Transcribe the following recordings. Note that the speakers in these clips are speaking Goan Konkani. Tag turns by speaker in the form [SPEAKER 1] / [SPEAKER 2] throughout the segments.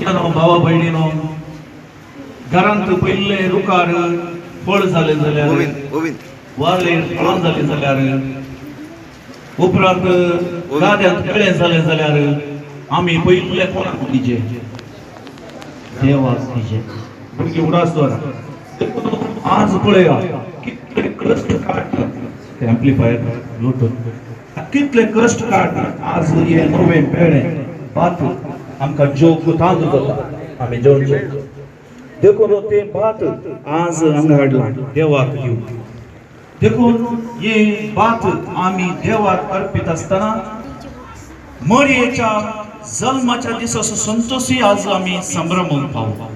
[SPEAKER 1] भावा भयणीनो, घरांत पयले रुखार फळ जालें जाल्यार, वाले फळां जालीं जाल्यार, उपरांत गाद्यांत केळें जालें जाल्यार आमी पयले कोणाक दिजे? देवाक दिजे. भुरगीं उडास दवरा. आज पळया कितले कश्ट काडटा ते एम्प्लिफायर ब्लूटूथ, कितले कश्ट काडटा आज हे नवें पेळें भात आमकां जेवंक तांदूळ जाता, आमी जेवचे. देखून तें भात आज हांगा हाडलां देवाक दिवंक. देखून हे भात आमी देवाक अर्पीत आसतना मरयेच्या जल्माच्या दिसाचो संतोषी आज आमी संभ्रमूंक पावो.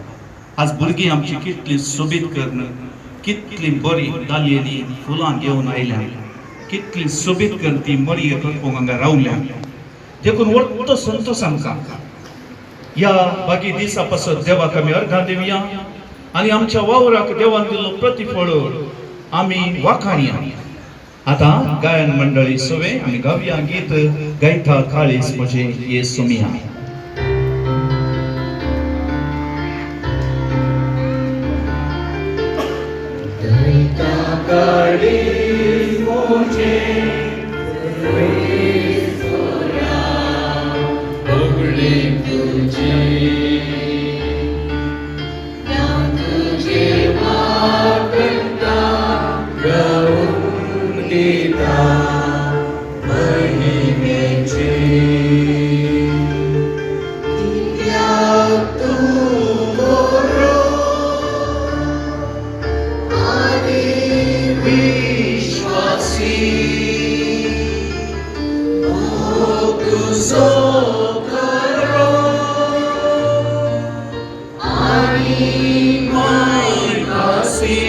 [SPEAKER 1] आज भुरगीं आमची कितली सोबीत करून, कितली बरी दालयेली फुलां घेवन आयल्या, कितली सोबीत करून ती मरये करपूंक हांगा रावल्या. देखून व्हडलो संतोष आमकां ह्या बाकी दिसा पासत देवाक आमी अर्घां दिवया आनी आमच्या वावराक देवान दिल्लो प्रतिफळ आमी वाखाणया. आतां गायन मंडळी सवे आमी गावया गीत गायता काळीस म्हजें ये सुमिया.
[SPEAKER 2] काळीज म्हजें सोऱ्या होगळी तुजी, तुजे वाकता गावन दिता महिमेची. कित्याक तूं बरो आनी विश्वासी, तुजो खरो आनी मायभासी.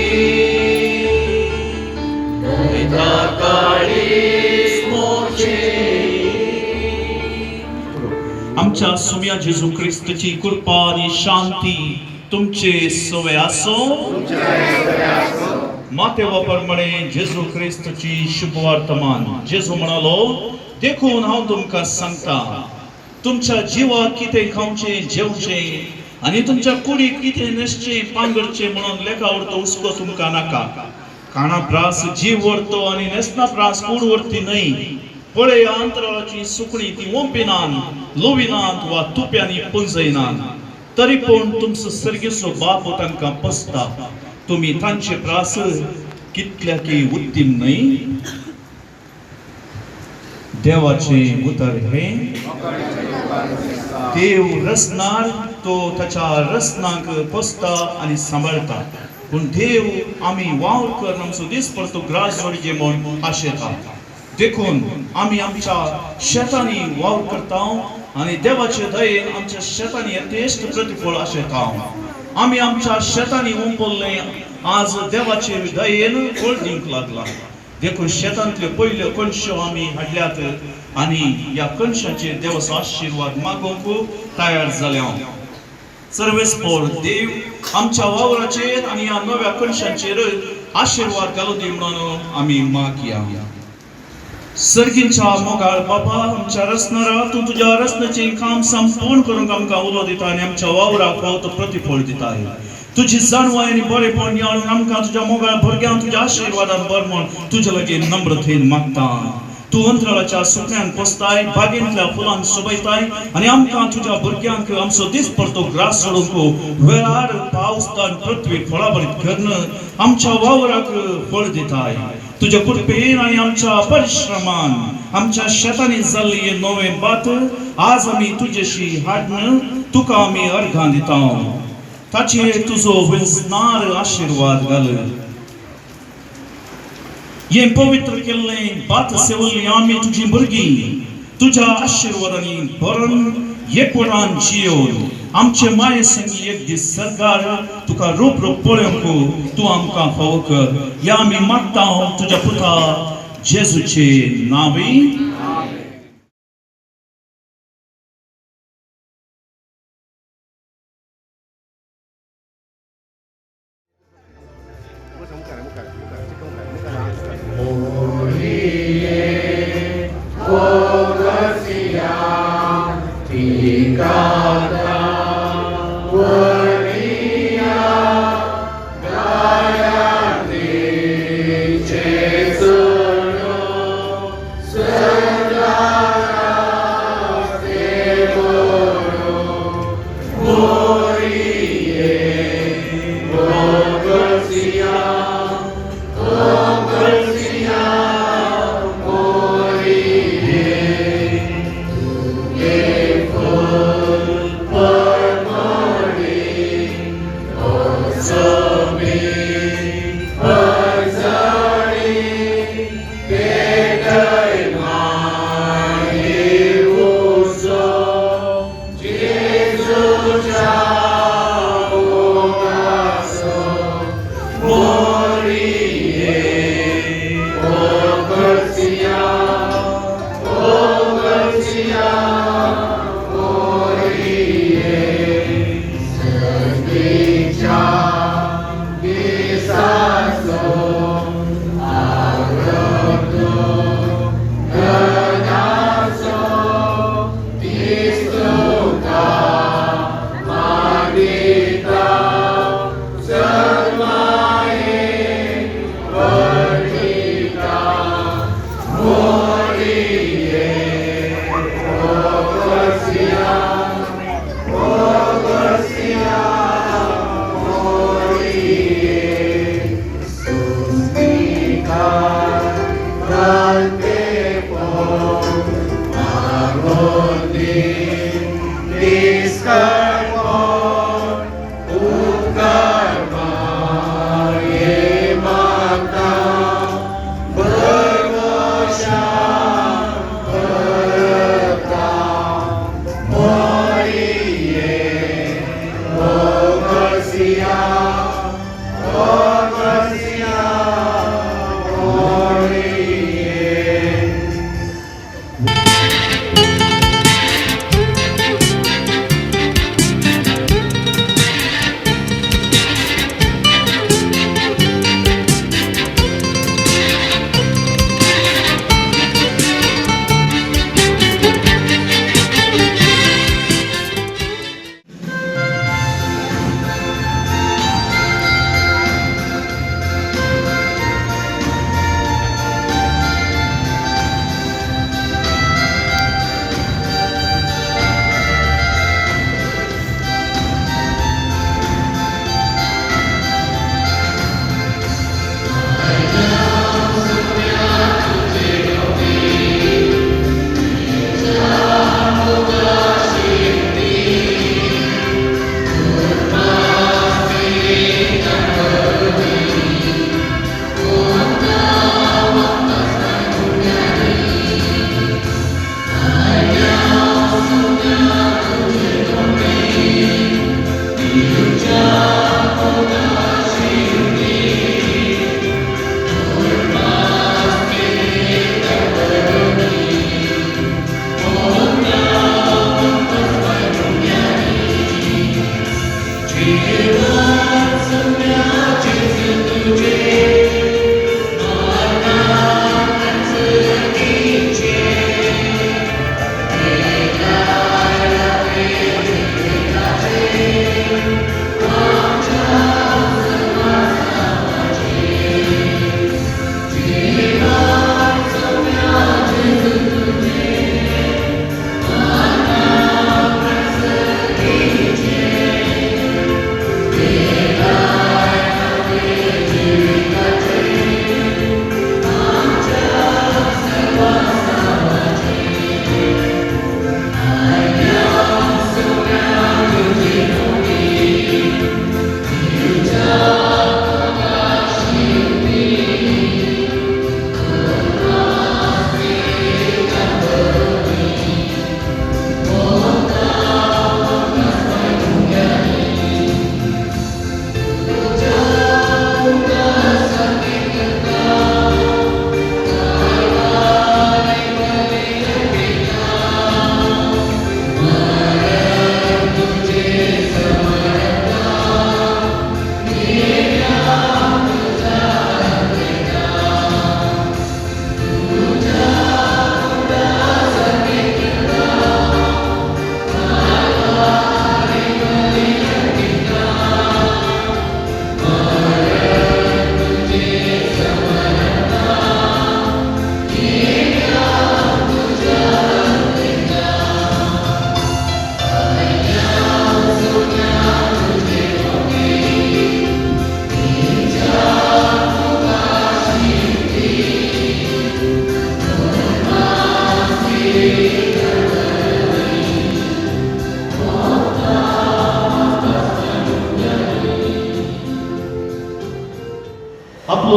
[SPEAKER 2] गायता काळीज म्हजें.
[SPEAKER 1] आमच्या सुम्या जेजू क्रिस्तची कृपा आनी शांती तुमचे सवे आसो. मातेवा प्रमाणे जेजू क्रिस्तची शुभवर्तमान. जेजू म्हणालो, देखून हांव तुमकां सांगता, तुमच्या जिवाक कितें खावचें जेवचें आनी तुमच्या कुडीक कितें न्हेसचें पांगरचें म्हणून लेखा व्हरतो हुस्को तुमकां नाका. खाणा प्रास जीव व्हरतो आनी न्हेसना प्रास कूड व्हरती न्हय. पळया अंतराळाची सुकणी, ती ओंपिनात, लोविनात वा तुप्यांनी पुंजयनात, तरी पूण तुमचो सर्गेचो बाप तांकां पोसता. तुमी तांचे प्रास कितल्याकी उत्तीम न्हय? देवाचें उतर हें. देव रसनार तो ताच्या रसनाक पोसता आनी सांबाळटा. पूण देव आमी वावर करून आमचो दीस परतो ग्रास जोडचे म्हूण आशेता. देखून आमी आमच्या शेतांनी वावर करता आनी देवाचे दयेन आमच्या शेतांनी यथेश्ट प्रतिफळ आशेता. आमी आमच्या शेतांनी उंपल्लें आज देवाचे दयेन फळ दिवंक लागला. देखून शेतांतल्यो पयल्यो कणश्यो आमी हाडल्यात आनी ह्या कणशाचेर देवाचो आशिर्वाद मागोवंक तयार जाल्या. सर्वेस्पोर देव आमच्या वावराचेर आनी ह्या नव्या कणशांचेर आशिर्वाद घालूं दी म्हणून आमी मागया. सर्गींच्या मोगाळ बाबा, आमच्या रसनारा, तूं तुज्या रसनाचें काम संपूर्ण करूंक आमकां उलो दिता आनी आमच्या वावराक फावो तो प्रतिफळ दिताय. तुजी जाणवाय आनी बरेपण नियाळून आमकां तुज्या मोगाळ भुरग्यांक तुज्या आशिर्वादान बर म्हूण तुजे लागीं नम्रतेन मागता. तूं अंतराळाच्या सुकण्यांक पोसताय, बागेंतल्या फुलांक सोबयताय आनी आमकां तुज्या भुरग्यांक आमचो दीस परतो ग्रास सोडूंक वेळार पावस दान पृथ्वी फळाभरीत करून आमच्या वावराक फळ दिताय. तुज्या कृपेन आनी आमच्या परिश्रमान आमच्या शेतांनी जाल्ली हे नवें भात आज आमी तुजेशी हाडून तुका आमी अर्घां दिता. ताचेर तुजो विस्नार आशिर्वाद घाल. हें पवित्र केल्लें भात सेवल्ली आमी तुजी भुरगीं तुज्या आशिर्वादांनी भरून एकवटान जियोवन आमचे माये संगी एक दीस सरकार तुका रूप रूप पळोवंक तूं आमकां फावो कर. ह्या आमी मागता तुज्या पुता जेजूचे नांवी.
[SPEAKER 2] Morie, o Garcia, ti canta.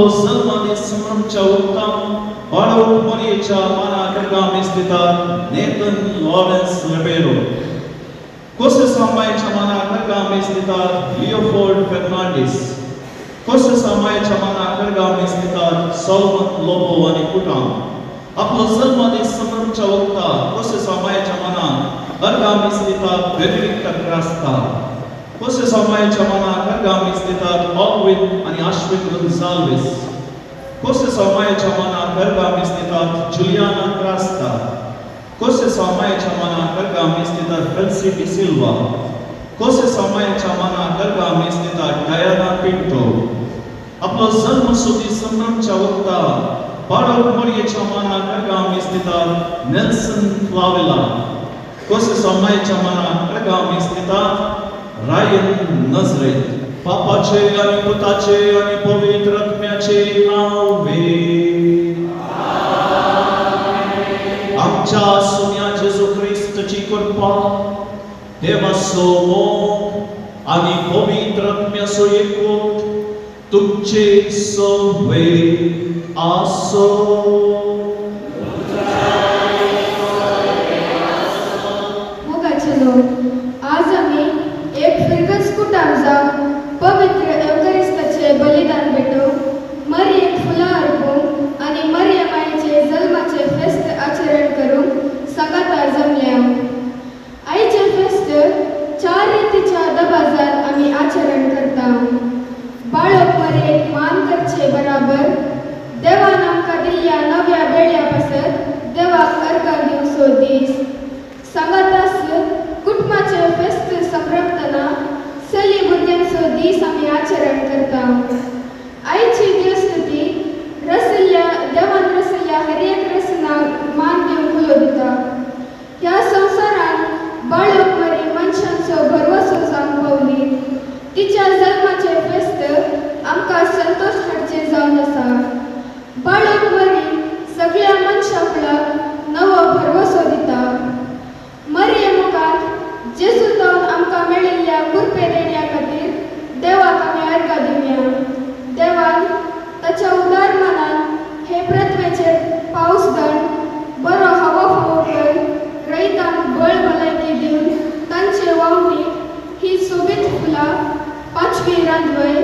[SPEAKER 3] आपलो जल्मदीस समरमच्या उक्तां बाळोक मरयेच्या माना करगाम दितात नेथन लॉरन्स रिबेरो. कोसे सामायच्या माना करगाम दितात लिओफोर्ड फेर्नांडीस. कोसे सामायच्या माना करगाम दितात सॉल्मन लोबो आनी कुटाम. आपलो जल्मदीस समरमच्या उक्ता कोसे सामायच्या माना अर्गाम दितात बेनेडिक्टा क्रास्ता. कोसे सामायच्या माना करगाम दितात ऑगविन आनी आश्विन गोन्साल्वीस. कोसे सामायच्या माना करगाम दितात जुलियाना क्रास्ता. कोसे सामायच्या माना करगाम दितात हेल्सी डिसिल्वा. कोसे सामायच्या माना करगाम दितात डायना पिंटो. आपलो जल्म सुदी संभ्रमच्या वक्ता बाळक मरयेच्या माना करगाम दितात नेल्सन फ्लावेला. कोसे सामायच्या माना करगाम दितात रायन नजरेत. पापाचे आनी पुताचे आनी पवित्र आत्म्याचे नावे. आमच्या सुन्या जेजू क्रिस्तची कृपा, देवाचो मोग आनी पवित्र आत्म्याचो एकवट तुमचे सवे आसो.
[SPEAKER 4] मोगाचे लोक, आज आमी एक फिरगज कुटाम जावन पवित्र एवकरिस्ताचे बलिदान भेटोवंक मरयेक फुलां अर्पूंक आनी मरये मायेचे जल्माचे फेस्त आचरण करूंक सांगातार जमल्या. आयचें फेस्त चार रितीच्या दबाजान आमी आचरण करता. बाळक मरयेक मान करचे बराबर देवान आमकां दिल्ल्या नव्या बेळ्या पासत देवाक अर्गां दिवचो दीस. सांगातास कुटुंबाचे फेस्त संभ्रमतना चली भुरग्यांचो दीस आमी आचरण करता. आयची देवस्तुती रसल्या देवान रसल्या हर एक रसनाक मान दिवंक उलो दिता. ह्या संवसारांत बाळक मरी मनशांचो भरवसो जावंक पावली. तिच्या जल्माचें फेस्त आमकां संतोश हाडचें जावन आसा. बाळक मरी सगळ्या मनशां फुडाक नवो भरवसो दिता. मरये मुखार जेजू जावन आमकां मेळिल्ल्या कृपे देण्या खातीर देवाक आमी अर्गां दिवया. देवान ताच्या उदार मनान हे पृथ्वेचेर पावस धाड बरो हवो फावो कर रयतांक बळ भलायकी दिवन तांचे वावटीक ही सोबीत फुलां, पाचवी रांदवय,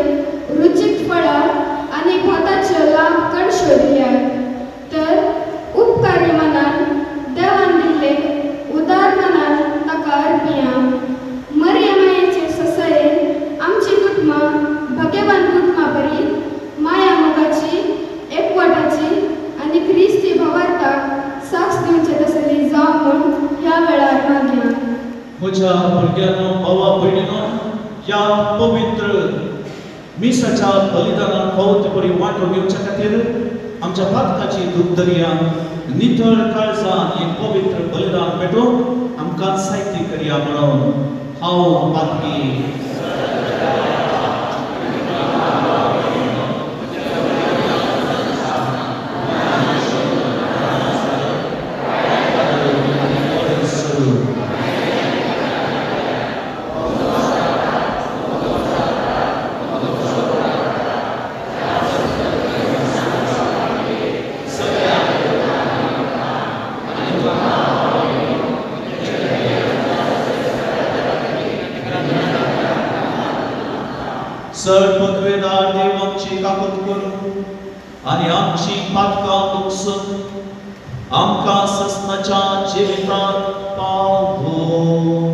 [SPEAKER 4] रुचीक फळां आनी भाताच्यो लांब कणश्यो दिल्यात. तर उपकारी मनान देवान दिल्ले उदार मनान ताका अर्पिया. मरये मायेचे ससरेन आमची कुटुंबां भाग्यवान कुटुंबां परी माया मोगाची, एकवटाची आनी क्रिस्ती भावार्थाक साक्ष दिवचे तसली जावं म्हूण ह्या वेळार मागया.
[SPEAKER 3] म्हज्या भुरग्यांनो, भावा भयणीनो, ह्या पवित्र मिसाच्या बलिदानाक फावो ते परी वांटो घेवच्या खातीर आमच्या पातकाची दूख दरया. नितळ काळजान एक पवित्र बलिदान भेटोवंक आमकां साहित्य करया म्हणून हांव पातकी सर पदवेदार देव आमची काकूत करूं आनी आमची पातकां दुखसून आमकां ससनाच्या जिवितांत पावो.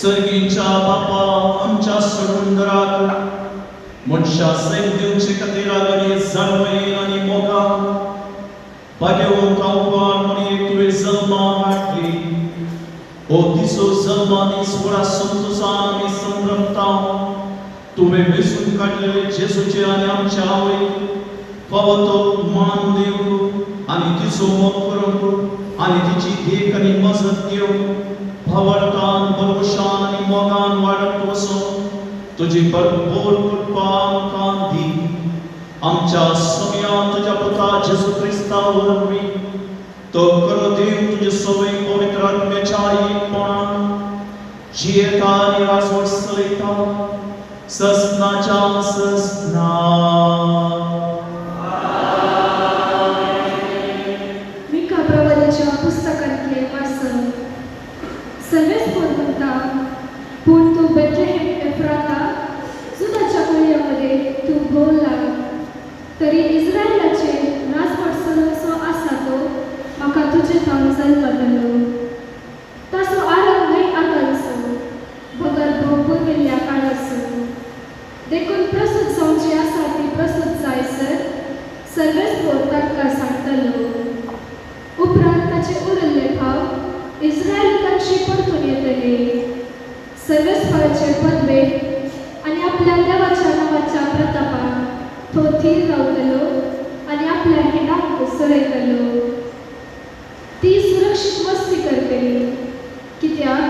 [SPEAKER 3] सर्गीच्या बापा आमच्या सोडूनदराक मनशा सैम दिवचे खातीर आनी जाणवयेन आनी मोगान भाग्यवंत आव्हान म्हणून तुवें जल्मा हाडली. हो दिसो जल्मा दीस व्हडा संतोसान आमी संभ्रमता. तुवें वेंचून काडलेले जेजूचे आनी आमच्या आवयक फावो तो मान दिवंक आनी तिचो मोग करूंक आनी तिची देख आनी मजत घेवंक भावार्थान बरोशान आनी मोगान वाडत वचून तुजी भरपूर कृपा आमकां दी. आमच्या समयान तुज्या पुता जेजू क्रिस्ता वरवीं तो करो देव तुजे सवय पवित्र आत्म्याच्या एकपणान जियेता आनी राजवट चलयता ससनाच्या ससना.
[SPEAKER 5] मिका प्रवादाच्या पुस्तकांतले वाचन. सर्वेस्पर म्हणटा, पूण तूं बेथलेहेम एफ्राता जुदाच्या कुळयामध्ये तूं भोव ल्हान, तरी इस्रायलाचे राजवट चलोवचो आसा तो म्हाका तुजे थावन जल्मतलो. ताचो आरंभ न्हय आतांचो, बगर भोव पुर्विल्ल्या काळाचो. देखून प्रसूत जावची आसा ती प्रसूत जायसर सर्वेस्पर तांकां सांगतलो. उपरांत ताचे उरिल्ले भाव इस्रायलितांशी परतून येतले. सर्वेस्पराचे पदवेक आनी आपल्या देवाच्या नांवाच्या प्रतापान तो थीर रावतलो आनी आपल्या हिंडाक चलयतलो. ती सुरक्षीत वस्ती करतली, कित्याक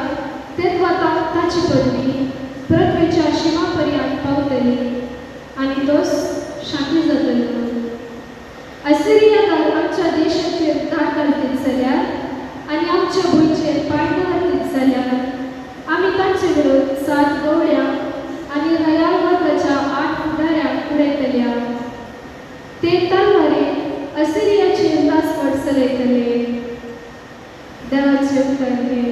[SPEAKER 5] तेन्ना ताची पदवी पृथ्वेच्या शिमा पर्यंत पावतली आनी तो शांती जातलो. असिरियाकार आमच्या देशाचेर धाड घालतीत जाल्यार आनी आमच्या भुंयचेर पांय दवरतीत जाल्यार आमी तांचे विरोध 7 गवळ्यांक आनी रयाल वर्गाच्या 8 फुडाऱ्यांक उडयतल्या. ते तलवारीन असिरियाचेर राजवट चलयतले. देवाचे उतर हें.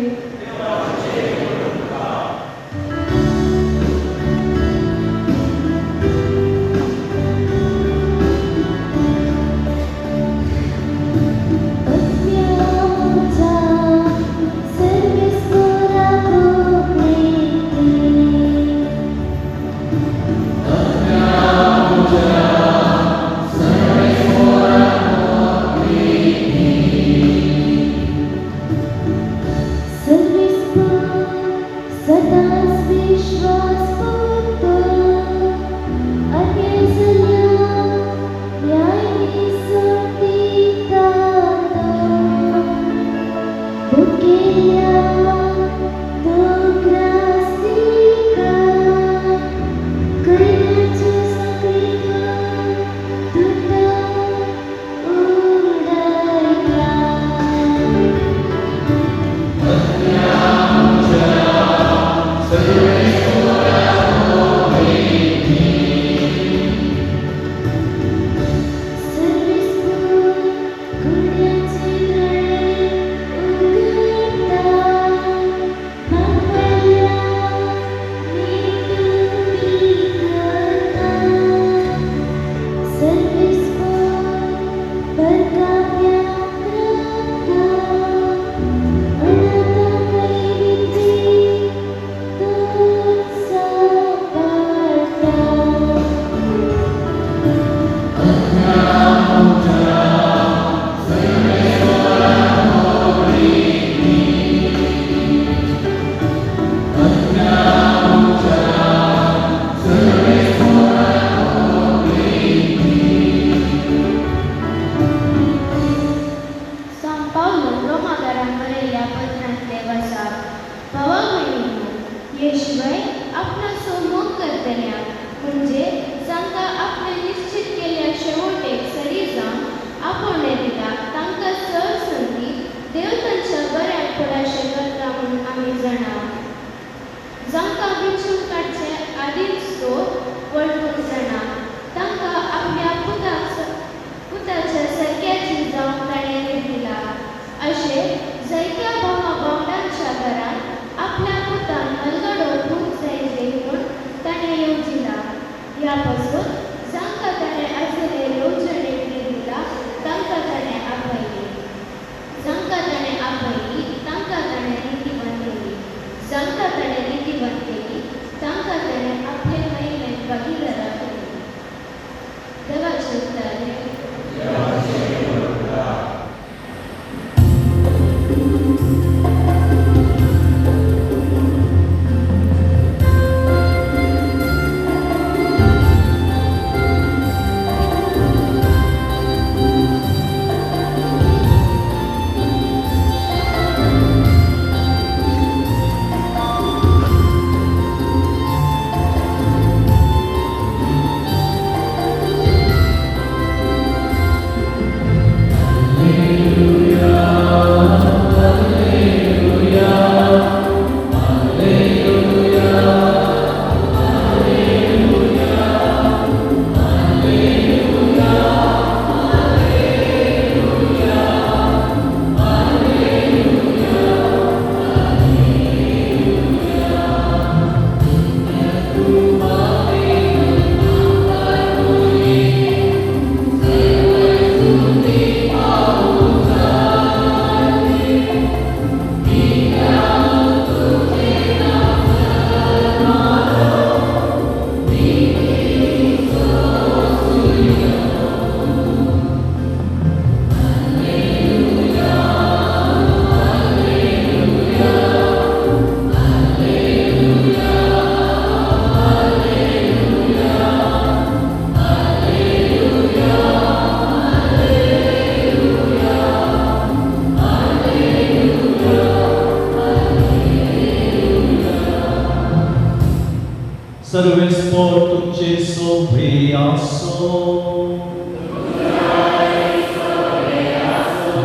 [SPEAKER 3] सर्वेस्पोर तुमचे सोबे आसो.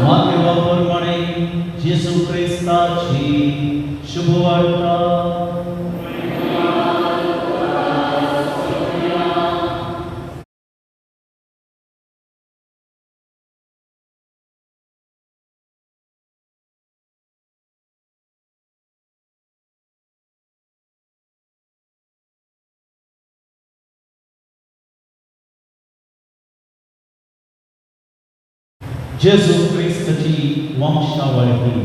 [SPEAKER 3] मातेवा प्रमाणे जेजू क्रिस्ताची शुभवार्ता. जेजू क्रिस्ताची वंशावळ ही.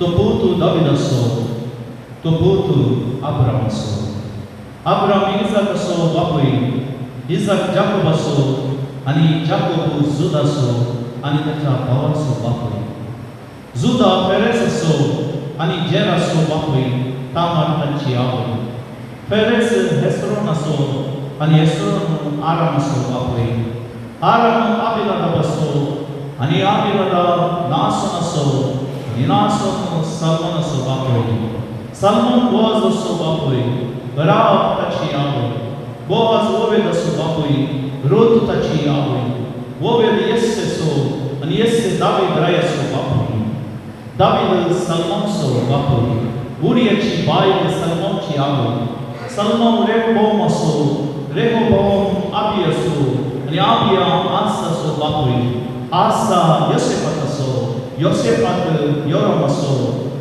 [SPEAKER 3] तो पूत दाविदाचो, तो पूत अब्रामाचो, अब्राम इजाकाचो बापूय, इजाक जाकोबाचो आनी जाकोब जुदाचो आनी ताच्या भावाचो बापूय, जुदा फेरेसाचो आनी जेराचो बापूय, तामार तांची आवय, फेरेस हेस्रोनाचो आनी हेस्रोन आरामाचो बापूय, आराम आबिनादाबाचो आनी आबिनादाब नासोनाचो आनी नासोन सल्मोनाचो बापूय, सल्मोन बोआजाचो बापूय, राहाब ताची आवय, बोआज ओबेदाचो बापूय, रूत ताची आवय, ओबेद येस्सेचो आनी येस्से दावीद रायाचो बापूय, दावीद सल्मोनचो बापूय, उरियाची बायल सल्मोनची आवय, सल्मोन रेहोबोमाचो, रेहोबोम आबियाचो आनी आबिया आसाचो बापूय, आसा योसेफाताचो, योसेफात योरामाचो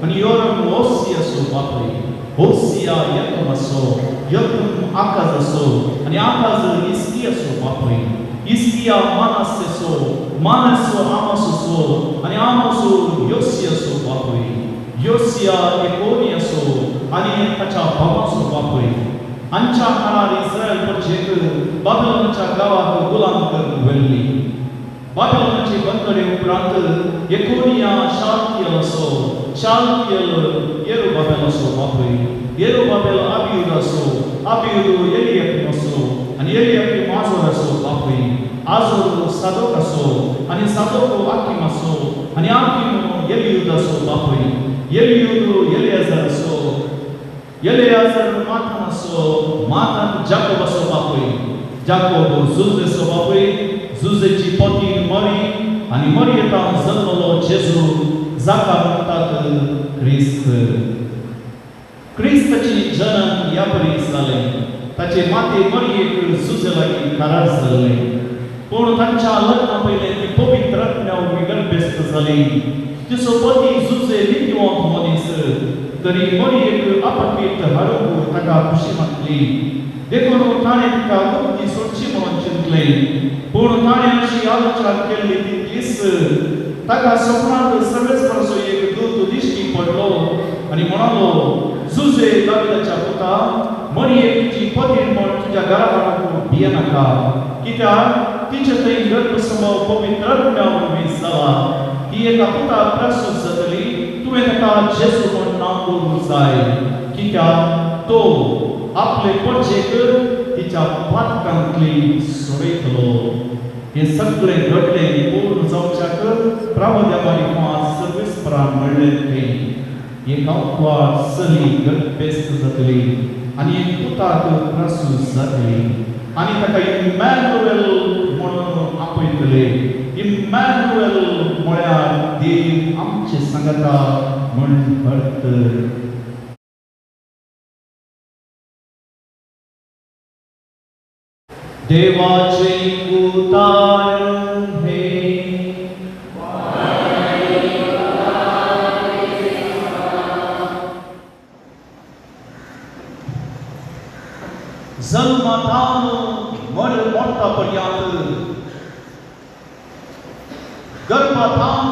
[SPEAKER 3] आनी योराम होसियाचो बापूय, होसिया यतमाचो, यतम आकाजाचो आनी आकाज इस्कियाचो बापूय, इस्किया मानासेचो, मानासो आमोसाचो आनी आमोस योसियाचो बापूय, योसिया एकोनियाचो आनी ताच्या भावाचो बापूय. हांच्या काळार इस्रायल प्रजेक बाबिलोनाच्या गांवाक गुलाम करून व्हेल्ली. बाबिलोनाचे बंदरे उपरांत एकोनिया शालतियलाचो, शालतियल येरुबाबेलाचो बापूय, येरुबाबेल आबियुदाचो, आबियुद एलियाकिमाचो आनी एलियाकिम आजोराचो बापूय, आजोर सादोकाचो आनी सादोक आकिमाचो आनी आकिम एलियुदाचो बापूय, एलियुद एलियाजराचो, एलियाजर मातानाचो, मातान जाकोबाचो बापूय, जाकोब जुजेचो बापूय, जुजेची पती मरी आनी मरयेतां जल्मलो जेजू, जाका म्हणटात क्रिस्त. क्रिस्ताची जन्म ह्या परी जालें. ताचे माते मरयेक जुजे लागीं करार जाल्लें, पूण तांच्या लग्ना पयलें ती पवित्र आत्म्या वरवीं गर्भेस्त जाली. तिचो पती जुजे नितीवंत मनीस, तरी मरयेक अपकीर्त हाडूंक ताका खुशी मागली, देखून ताणें तिका मुक्ती सोडची म्हणून चिंतलें. पूण ताणें अशी आलोचना केल्ली तितलीच ताका सपनांत सर्वेस्पराचो एक दूत दिश्टी पडलो आनी म्हणालो, जुजे दाविदाच्या पुता, मरयेक तुजी पतीण म्हण तुज्या घरा हाडूंक भियेनाका, कित्याक तिचे थंय गर्भसंभव पवित्र आत्म्या वरवीं जाला. ती एका पुताक प्रसूत जातली, तुवें ताका जेजू म्हण नांव दवरूंक जाय, कित्याक तो आपले प्रजेक तिच्या पातकांतली सोडयतलो. हें सगळें घडलें पूर्ण जावच्याक प्रभुदेवा मारिफात सर्वेस्परान म्हणलें तें, एक आंकवार चली गर्भेस्त जातली आनी एक पुताक प्रसूत जातली आनी ताका इम्मॅन्युएल म्हणून आपयतले. इम्मॅन्युएल म्हळ्यार देव आमचे सांगता म्हण अर्थ. देवाचे उतार हे. जल्माथावन मर मोडता पर्यंत, गर्भाथावन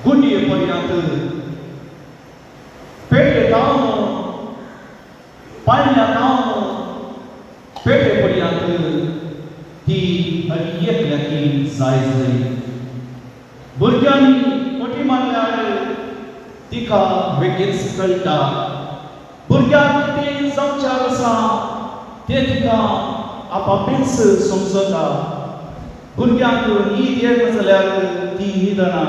[SPEAKER 3] गुंडये पर्यंत, पेटेथावन पाळण्याथावन पेटे पर्यंत ती हर एकल्याकी जाय जाय. भुरग्यांनी फटी मारल्यार तिका बेगीनच कळटा. भुरग्यांक कितें जावच्यार आसा तें तिका आपापीच समजता. भुरग्यांक न्हीद येना जाल्यार ती न्हिदना.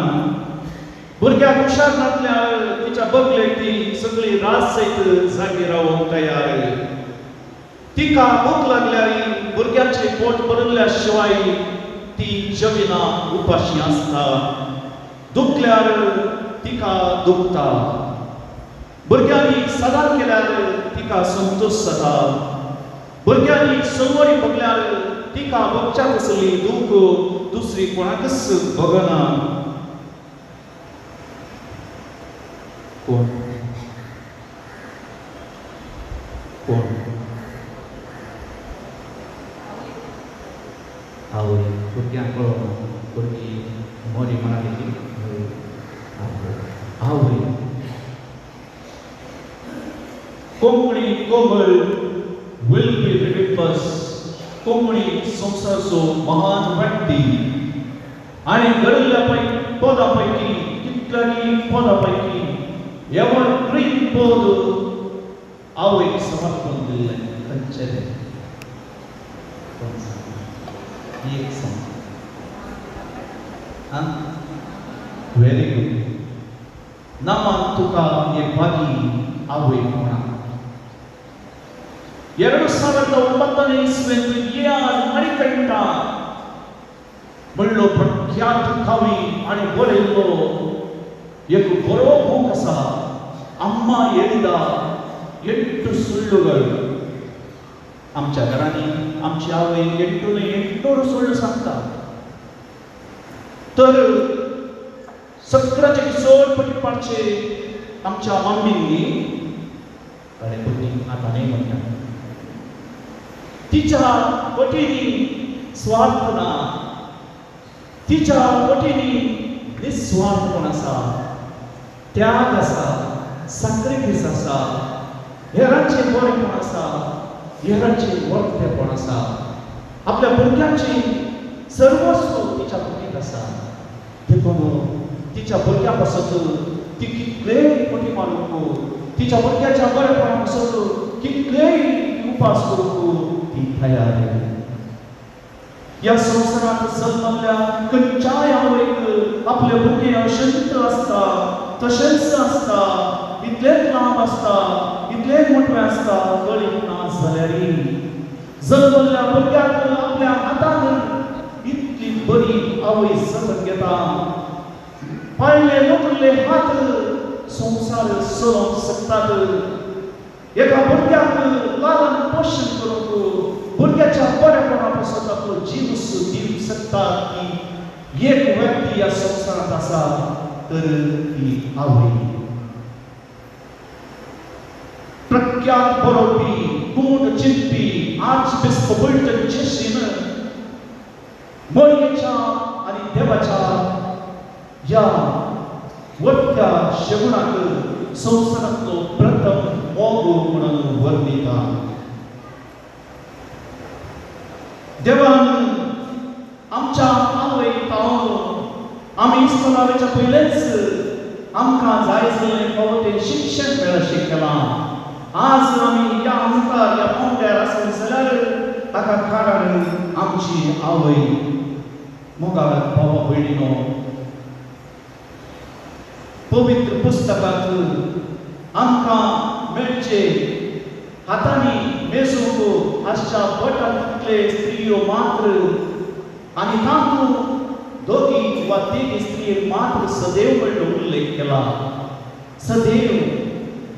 [SPEAKER 3] भुरग्याक हुशार नासल्यार तिच्या बगलेक ती सगळी रात सयत जागी रावंक तयार. तिका भूक लागल्यार भुरग्याचे पोट भरिल्ल्या शिवाय ती जेविना, उपाशी आसता. दुखल्यार तिका दुखता. भुरग्यांनी सदां केल्यार तिका संतोश जाता. भुरग्यांनी सलवणी भोगल्यार तिका भोगच्या तसली दूख दुसरी कोणाकच भोगना. कोण कोण
[SPEAKER 1] आवय. भुरग्यांक कळना, भुरगीं मोरी म्हणाली की आवय.
[SPEAKER 3] कोंकणी कोमल विल्बी रिडिपस कोंकणी संवसाराचो महान व्यक्ती आनी घडिल्ल्या पदां पैकी कितल्यानी पदां पैकी एवरग्रीन पद आवयक समर्पण दिल्लें. खंयचें तें?
[SPEAKER 1] कोण सांग? एक सांग. आं,
[SPEAKER 3] व्हेरी गुड. नामान तुका एक भागी आवय कोणा. 2009ನೇ ಇಸ್ವಿಯಂದು ಎ ಆರ್ ಮಣಿಕಂಠ म्हणलो प्रख्यात कवी आनी बरयल्लो एक बरो बूक आसा, अम्मा ಹೇಳಿದ 8 ಸುಳ್ಳುಗಳು. आमच्या घरांनी आमची आवय 8 न्हय 800 सुಳ್ಳು सांगता. तर सगळ्याचे चड पटी पाडचे आमच्या मम्मींनी अरे भुरगीं आतां न्हय म्हणटा. तिच्या पटींनी स्वार्थ ना, तिच्या पटींनी निस्वार्थपण आसा, त्याग आसा, साक्रिफीस आसा, हेरांचें बरेपण आसा, हेरांचें वर्तेपण आसा, आपल्या भुरग्यांची सर्वस्व तिच्या पटींत आसा. देखून तिच्या भुरग्यां पासत ती कितलेय पटी मारूंक, तिच्या भुरग्याच्या बरेपणा पासत कितलेय उपास करूंक ती तयार. ह्या संवसारांत जल्मल्ल्या खंयच्याय आवयक आपले भुरगें अशंत आसता, तशेंच आसता, इतलेंच लांब आसता, इतलेंच मोठें आसता, कळीत ना जाल्यारय जल्मल्ल्या भुरग्याक आपल्या हातान इतली बरी आवय जतन घेता. पाळले लोटले हात संवसार चलोवंक शकतात. एका भुरग्याक लालन पोशण करूंक, भुरग्याच्या बरेपणा पासत आपलो जीव दिवंक शकता ती एक व्यक्ती ह्या संवसारांत आसा तर ती आवय. प्रख्यात बरोवपी, गूढ चिंतपी आर्चबिस्प बुल्टन जेशीन मळयेच्या आनी देवाच्या ह्या वट्ट्या शेवणाक संवसारांतलो प्रथम मोग म्हणून वर्णिता. देवान आमच्या आवय पावन आमी इस्कोलाच्या पयलेंच आमकां जाय जाल्लें फावो तें शिक्षण मेळशें केलां. आज आमी ह्या मुखार ह्या पांवड्यार आसत जाल्यार ताका कारण आमची आवय. मोगाळ भावा भयणीनो, पवित्र पुस्तकांत आमकां मेळचे हातांनी मेजूंक आसच्या बोटांतले स्त्रियो मात्र आनी तातूंत दोगी वा तिगी स्त्रिये मात्र सदैव म्हणलो उल्लेख केला. सदैव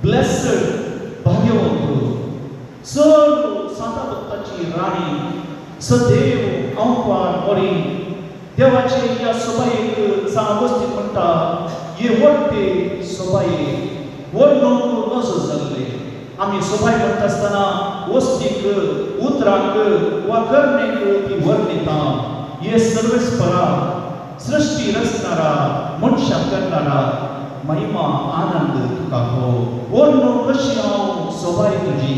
[SPEAKER 3] ब्लेसड, भाग्यवंत, चड सांता भक्ताची राणी, सदैव अंपार मरी देवाचे ह्या सोबायेक जावं म्हणटा हे वट्टे सोबाये वर्णूंक नजो जाल्ले. आमी सोबाय म्हणटा आसतना वस्तीक, उतरांक वा करणेक ती वर्णिता. हे सर्वेस्परा, सृश्टी रचणारा, मनशाक करणारा, महिमा आनंद तुका हो. वर्णूंक कशी हांव सोबाय तुजी.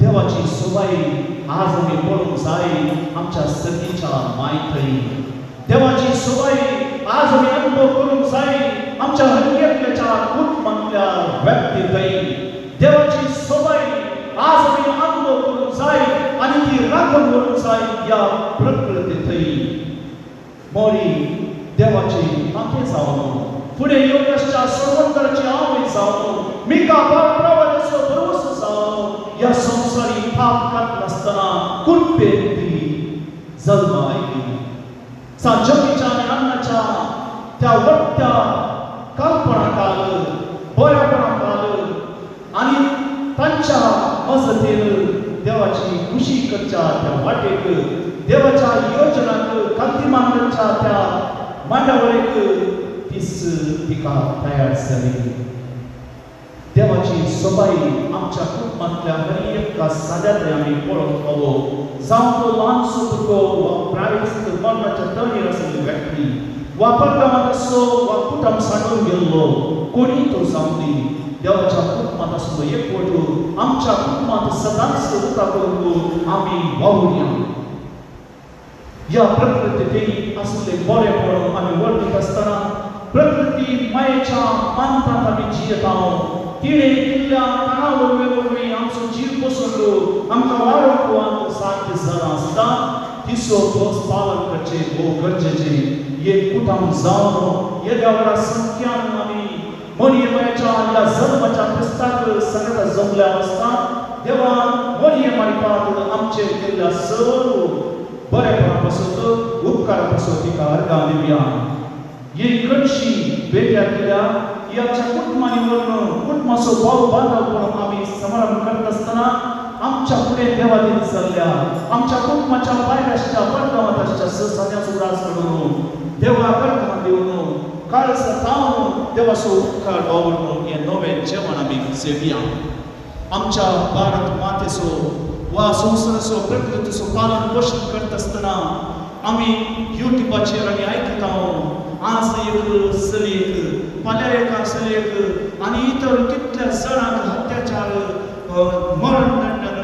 [SPEAKER 3] देवाची सोबाय आज आमी पळोवंक जाय आमच्या सर्गीच्या माय थंय. देवाची सोबाय आज आमी अनुभव करूंक जाय आमच्या हरकेतल्याच्या कुटुंबांतल्या व्यक्ती थंय. देवाची सोबाय आज आमी अनुभव करूंक जाय आनी ती राखून व्हरूंक जाय ह्या प्रकृती थंय. मोरी देवाची नातें जावन फुडें योगेशच्या सर्वंतराची आवय जावन मिका प्रवादाचो भरवसो जावन ह्या संवसारी पाप काडनासतना कुरपेन ती जल्मा आयली. सांत जमीच्या आनी अन्नाच्या त्या वट्ट्या कालपणाकाल बऱ्यापणाकाल आनी तांच्या मजतीन देवाची खुशी करच्या त्या वाटेक देवाच्या योजनाक कांतिमानाच्या त्या मांडावळीक तीच तिका तयार जाली. देवाची सोबाई आमच्या कुटुंबांतल्या हर एका साद्यातय आमी पळोवंक फावो. जावं तो ल्हानसो भुरगो वा प्रायस्त मरणाच्या तणीर आशिल्ली व्यक्ती वा परगांवांत आसलो वा कुटुंब सांडून गेल्लो कोणीय तो जावं दी, देवाच्या कुटुंबांत आसलो एकवट आमच्या कुटुंबांत सदांच उता करूंक आमी वावुरया. ह्या प्रकृतींत आशिल्ले बरेपण आमी वर्णीत आसतना प्रकृती मायेच्या मानतात आमी जियेता. तिणें दिल्ल्या काना वरवीं वरवीं आमचो जीव पसरलो आमकां वाडोवंक साध्य जालां आसता. तिचो तोच पालन करचें भोव गरजेचें. एक कुटुंब जावन येद्या व्हडा संख्यान आमी मरिये मायेच्या ह्या जल्माच्या क्रिस्ताक सांगता जमल्या आसता. देवान मरिये मारिपात आमचेर केल्ल्या सर्व बरेपणा पासून उपकारा पासून तिका अर्गां दिवया. ही कणशी बेट्या केल्या ही आमच्या कुटुंबांनी वरून कुटुंबाचो भाव बांदवपण आमी समारंभ करत आसतना आमच्या फुडें देवादीन जाल्ल्या आमच्या कुटुंबाच्या भायर आसच्या परगांवांत आसच्या साद्याचो उडास करून देवा अर्गां दिवन काळजा तावन देवाचो उपकार वावरून हें नवें जेवण आमी सेवया. आमच्या भारत मातेचो वा संवसाराचो प्रकृतीचो पालन पोशण करता आसतना आमी युट्यूबाचेर आमी आयकता. आज एक चलयेक फाल्यां एका चलयेक आनी इतर कितल्या जाणांक अत्याचार मरण दंडन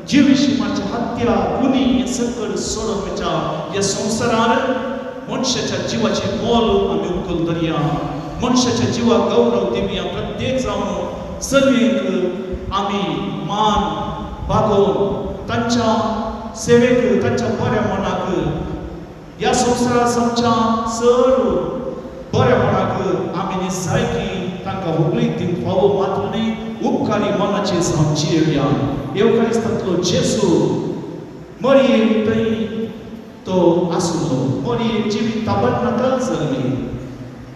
[SPEAKER 3] जिविशी मारची हत्या खुनी हें सकल सोडून वयच्या ह्या संवसारार मनशाच्या जिवाचें मोल आमी उखल धरया. मनशाच्या जिवाक गौरव दिवया. प्रत्येक जावन चलयेक आमी मान बागोवन तांच्या सेवेक तांच्या बऱ्या मनाक ह्या संवसारांत आमच्या चड बऱ्यापणाक आमी निसायकी तांकां व्हगळीक दिवंक फावो मात्र न्ही उपकारी मनाचे जावन जियेवया. येवकारिस्तांतलो जेजू मरियेक थंय तो आसलो. मरियेक जिवीत ताबडनाकाल जाल्ली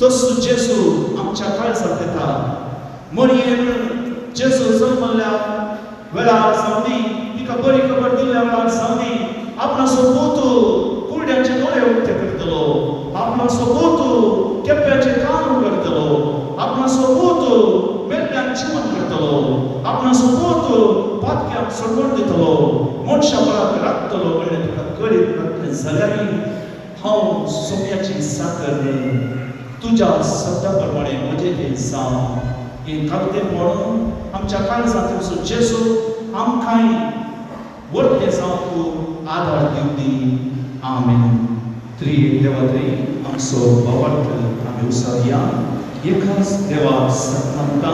[SPEAKER 3] तसो जेजू आमच्या काळजांत येता. मरियेन जेजू जल्मल्ल्या वेळार जावं दी तिका बरी खबर दिल्ल्या वेळार जावं दी आपणाचो पूत कुरड्यांचे दोळे उक्ते करतलो, आपणाचो पूत केप्याचे कान उगडटलो, आपणाचो पूत मेल्ल्यांक जिवन करतलो, आपणाचो पूत पातक्यांक सोडवण दितलो, मनशा बळाक राखतलो म्हणलें तुका कळीत नासलें जाल्यार हांव सोम्याची साकर तुज्या शब्दा प्रमाणे म्हजें तें जावं. हें कागदेपण आमच्या काळजांत जेजू आमकांय वर्तें जावंक आदार दिवं दी. आमेन. त्रिएक देवा थंय आमचो भावार्थ आमी उसारया. एकाच देवा सत्मंता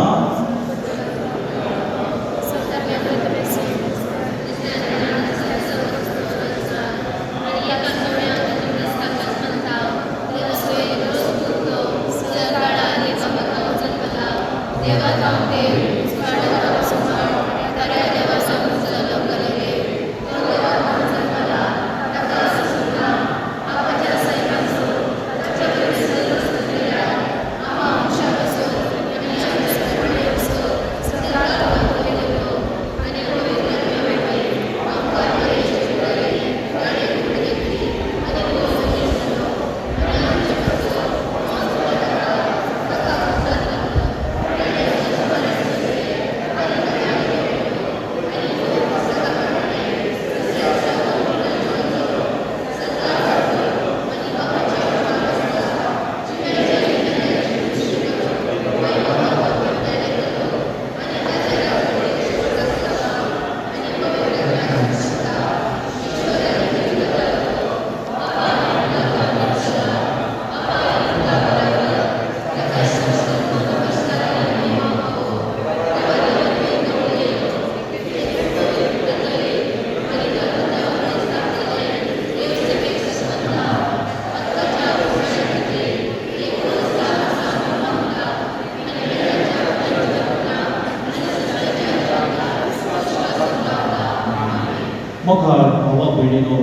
[SPEAKER 3] मोगाळ भावा भयणीनो,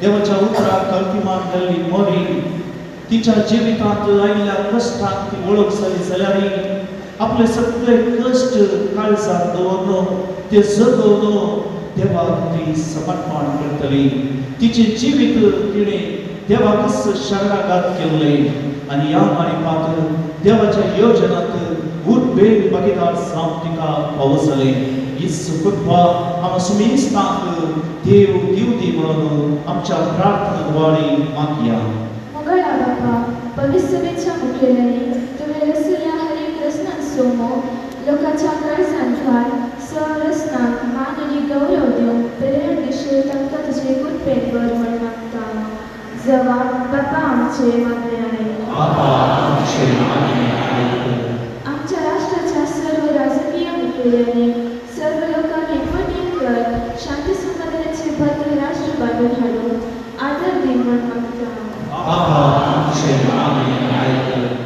[SPEAKER 3] देवाच्या उतराक कल्पिमान जाल्ली मोरी तिच्या जिवितांत आयिल्ल्या कश्टांक ती वळख जाली जाल्यार आपले सगळे कश्ट काळजाक दवरून ते जगोवन देवाक ती समर्पण करतली. तिचें जिवीत तिणें देवाकच शरणागत केल्लें आनी ह्या मारिपात देवाच्या योजनांत उर्बेन भागीदार जावन तिका फावो जालें. हीच कृपा आमकां सुमेस्तांक देव दिवदी म्हणून आमच्या प्रार्थना द्वारे मागया.
[SPEAKER 4] मोगाळा बापा, पवित्र मुखेल्यांनी तुवें रचलेल्या हर एक रचनांचो मोग लोकांच्या काळजांत घाल, संरचनांक मान आनी गौरव दिवंक प्रेरण दिशेन तांकां तुजें कृपेन वर म्हण मागता. जवाब बापा आमचे मागणें आयक.
[SPEAKER 3] बापा आमचे मागणें आयक.
[SPEAKER 4] आमच्या राष्ट्राच्या सर्व राजकीय मुखेल्यांनी सर्व लोकांक एकवटीन कर शांती समाधानाचे भद्र राष्ट्र बांदून हाडूंक आदर दी म्हण मागता.
[SPEAKER 3] बापा आमचे मागणें आयक.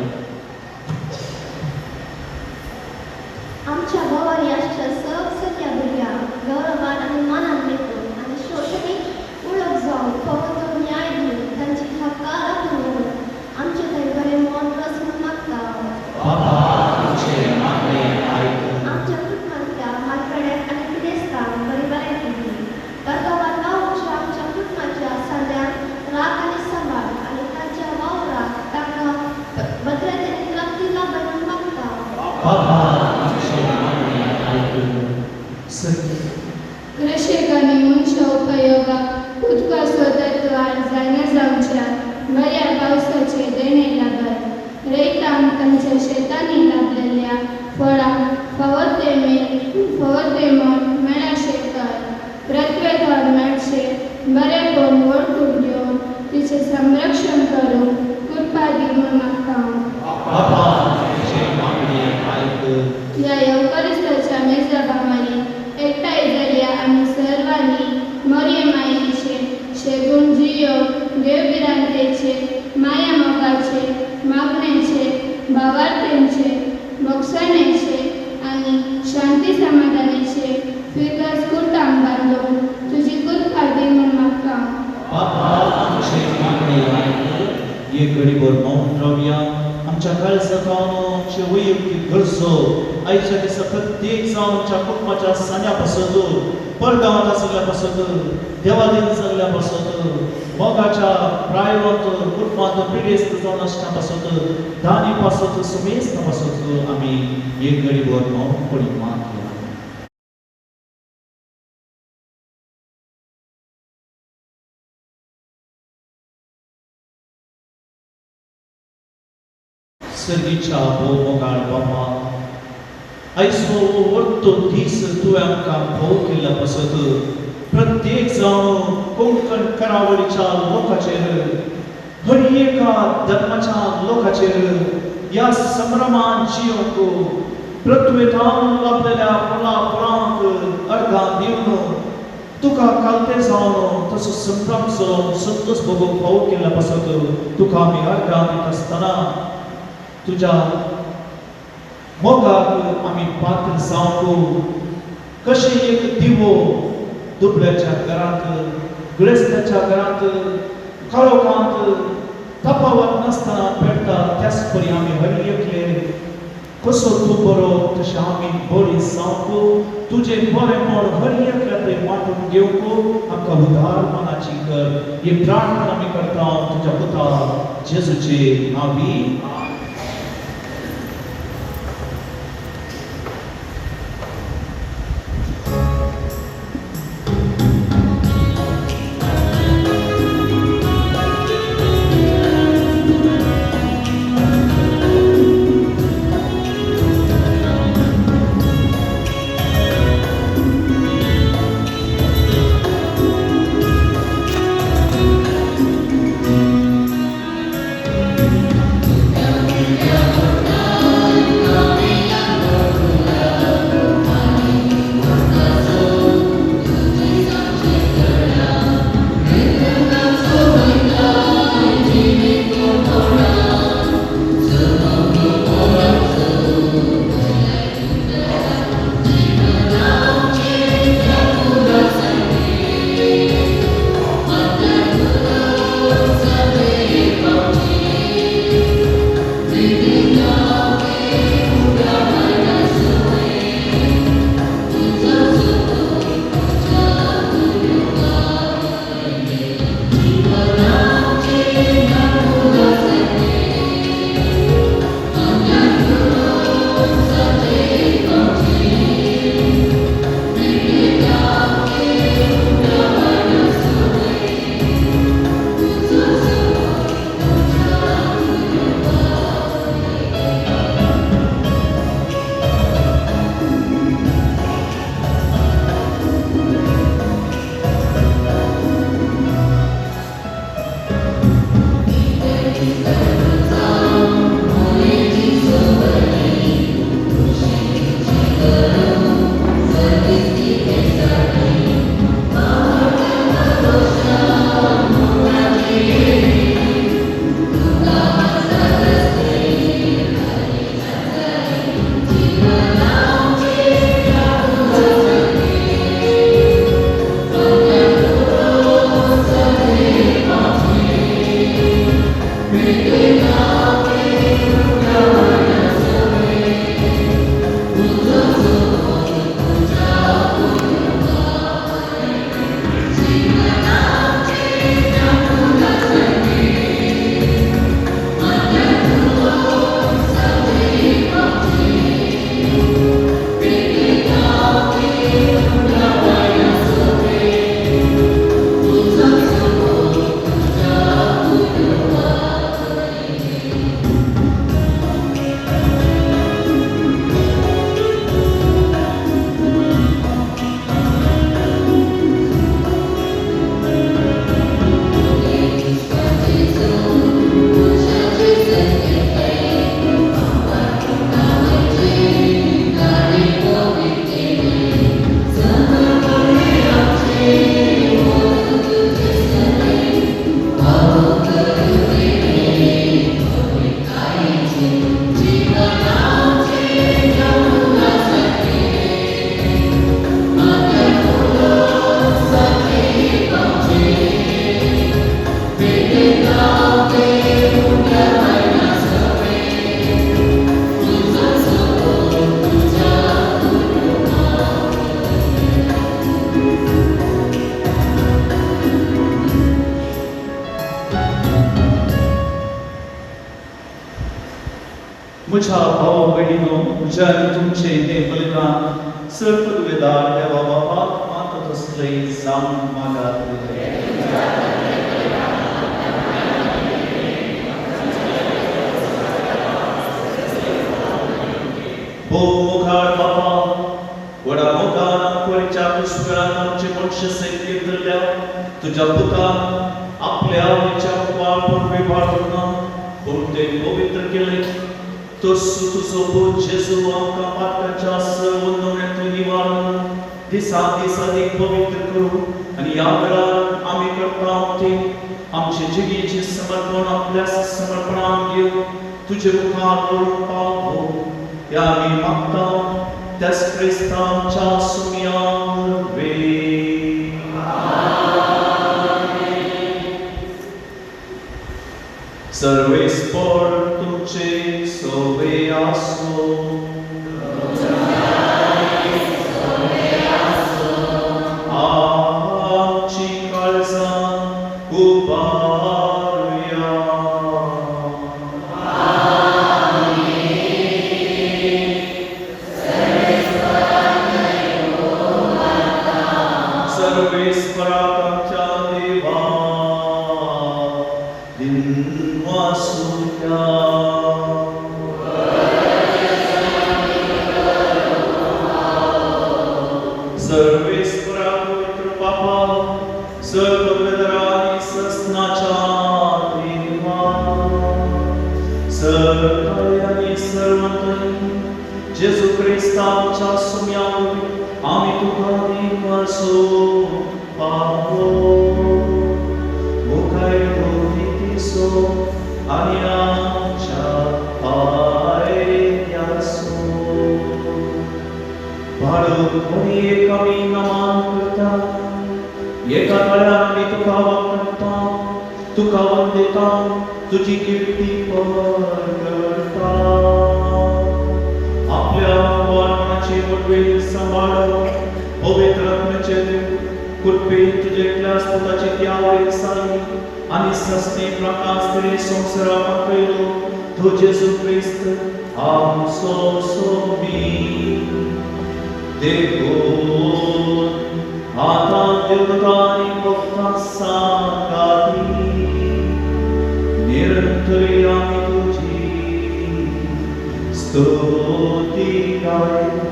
[SPEAKER 6] आमच्या गोवारी आसच्या सब सगळ्या भुरग्यांक गौरवान आनी मानान लेखून आनी शोशणीक उळख जावन फावो तो न्याय दिवन तांची हक्कां राखून दवरून आमचे थंय बरें मन रस म्हूण मागता.
[SPEAKER 3] बापा आमचे मागणें आयक.
[SPEAKER 6] आमच्या कुटुंबांतल्या मालकड्याक आनी पिडेस्तांक बरी भलायकी दी. परगांवांत वावुरच्या आमच्या कुटुंबाच्या सगळ्यांक राख आनी सांबाळ आनी तांच्या वावराक तांकां भद्रतेन प्राप्ती लाभय म्हूण मागता.
[SPEAKER 3] बापा आमचे मागणें आयक.
[SPEAKER 5] कृषीक आनी मनशा उपयोगाक उदकाचो तत्वार जायना जावच्या बऱ्या पावसाचें देणें लाभात. रयतांक तांच्या शेतांनी लाबलेल्या फळांक फावो ते फावो ते मोल मेळाशें कर. पृथ्वेथावन मेळचें बरेंपण वळखून घेवन तिचें संरक्षण करूंक कृपा दी म्हूण मागता.
[SPEAKER 3] बापा आमचे मागणें आयक.
[SPEAKER 5] ह्या येवकारिस्ताच्या मेजा भावांनी एकठांय जाल्या आमी सर्वांनी मरये मायेचे शेगूण जियो देवभिरांतेचे माया मोगाचे मागणेचे भावार्थेंचे मोगसाणेचे आनी शांती समाधानाचे फिरगज कुर्तांक बांदून तुजी कृपा दी म्हूण मागता.
[SPEAKER 3] बापा आमचे मागणें आयक. एक घडीभर मौन रावया. आमच्या काळजांत आमचे वैयक्तीक गरजो आयच्या दिसा प्रत्येक जावन आमच्या कुटुंबाच्या सांग्या पासत, परगांवांत आशिल्ल्या पासत, देवादीन जाल्ल्या पासत, मोगाच्या प्रायवंत कुटुंबांत पिडेस्त जावन आसच्या पासत, दानी पासत, सुमेस्त पासत आमी एक घडीभर मौनपणी मागया. सर्गीच्या भोव मोगाळ बापा, आयचो वर्तो दीस तुवें आमकां भोव केल्ल्या पासत प्रत्येक जावन कोंकण करावळीच्या लोकांचेर, हर एका धर्माच्या लोकांचेर ह्या संभ्रमान जियोंक पृथ्वेथावन लाभलेल्या फळां फळांक अर्घां दिवन तुका कालते जावन तसो संभ्रम चलोवन संतोष भोगूंक फावो केल्ल्या पासत तुका आमी अर्घां दिता आसतना तुज्या मोगाक आमी पात्र जावंक कशें एक दिवो दुबळ्याच्या घरांत, गिरेस्ताच्या घरांत, काळोखांत तपावत नासतना पेटता त्याच परी आमी हर एकले कसो तूं बरो तशें आमी बरी जावंक तुजें बरेंपण हर एकल्या थंय वांटून घेवंक आमकां उदार मनाची कर. ही प्रार्थना आमी करता तुज्या पुता जेजूचे नांवी.
[SPEAKER 2] Yeah.
[SPEAKER 3] म्हज्या भावा भयणीनो, म्हज्या आनी तुमचें हें बलिदान चड पदवेदार देवा बापाक मानता तसलें जावन मागात. भोव मुखार बापा, व्हडा मोगान आमच्या पुष्कळान आमचे मनशे सयत धरल्या तुज्या पुतान आपल्या आवडीच्या कुवाळ पूर्वी बाळून पूण ते पवित्र केले. तसो तुजो पूत जेजू आमकां पातकाच्या सर्व निवारण दिसा दीस अदीक पवित्र करूं आनी ह्या वेळार आमी करता ते आमचे जिणेचें समर्पण आपल्या समर्पणान घेवन तुजे मुखार दवरूंक पावो ह्या आमी मागता त्याच क्रिस्तांच्या सुम्या वरवीं. सर्वेस्पर तुमचे सोवे आसो. आमची काळजां उबारुया. सर्वेस्पराक आमच्या देवा दिनवासुया. सर्वेस्परा पवित्र बापा, सर्व पवित्रानी सस्नाच्या देवा, सर्व सर्वंतही जेजू क्रिस्ताच्या सुम्या आमी तुका दिनवासो पावो. मुखार दोहितीसो आनी आमच्या पायऱ्यासो. बाळक एक आमी नमन करता, एका ताळ्यान आमी तुका वापरता, तुका वंदिता, तुजी कीर्ती करता. आपल्या कुवारपणाची वडवेल सांबाळ पवित्र आत्म्याचे कृपेन तुजे एकल्या पुताची ती आवडीन साली आनी सस्ते प्रकाश तरी संवसारा पातळयलो तो जेजू क्रिस्त आमचो सोमी. देखून आतां देवतांनी भक्तां सांगाती निरंतरी आमी तुजी स्तुती गायता.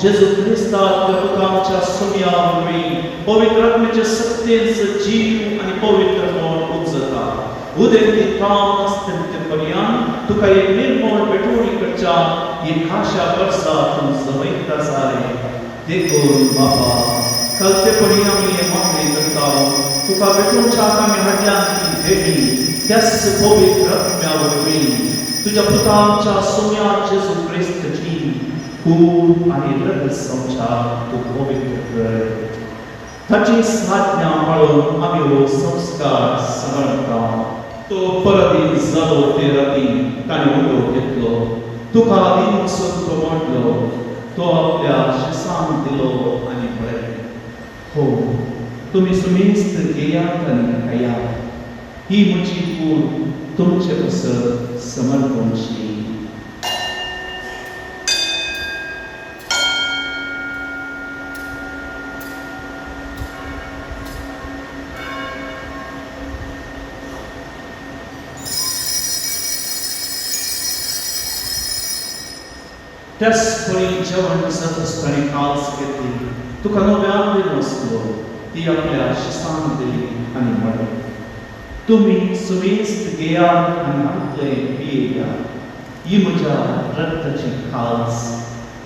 [SPEAKER 3] जेजू क्रिस्ताक तुका आमच्या सुम्या वरवीं पवित्र आत्म्याचे सत्तेन सजीव आनी पवित्र म्हूण उपजता. उदेंती थावन अस्तंते पर्यंत तुका एक निर्मळ पेटोवणी करच्या ही खाशा वर्सा तूं जमयता जालें. देखून बाबा कल्पेपणी आमी हें मागणें करता, तुका पेटोवच्याक आमी हाडल्या ती भेटी त्याच पवित्र आत्म्या वरवीं तुज्या पुता आमच्या सुम्या जेजू क्रिस्ताची कूड आनी रगत संवसार तूं पवित्र कर. ताची साधना पाळून आमी हो संस्कार समर्पता. तो परत जालो ते राती ताणें उलो घेतलो, तुका दिनसून तो म्हणलो, तो आपल्या शिसांक दिलो आनी म्हळें, हो तुमी सुमेस्त घेयात आनी खायात, ही म्हजी कूड तुमचे पासत समर्पणची. त्याच परी जेवण जातच ताणें काल्स घेतली, तुका नव्यान दिलो आसलो ती आपल्या शिसान दिली आनी म्हणलें, तुमी सुमेस्त घेयात आनी हांतलें पियेयात, ही म्हज्या रक्ताची काल्स,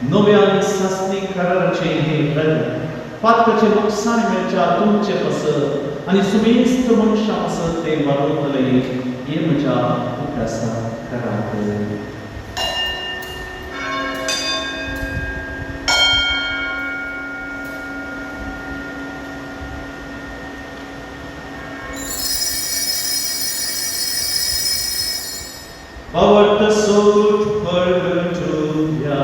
[SPEAKER 3] नव्या आनी सासणी कराराचें हें रगत पातकाचें नुकसाण मेळच्या तुमचे पासत आनी सुमेस्त मनशां पासत तें वाडोवतलें, हें म्हज्या उगडासाक करात. Bawat sot pergetuya.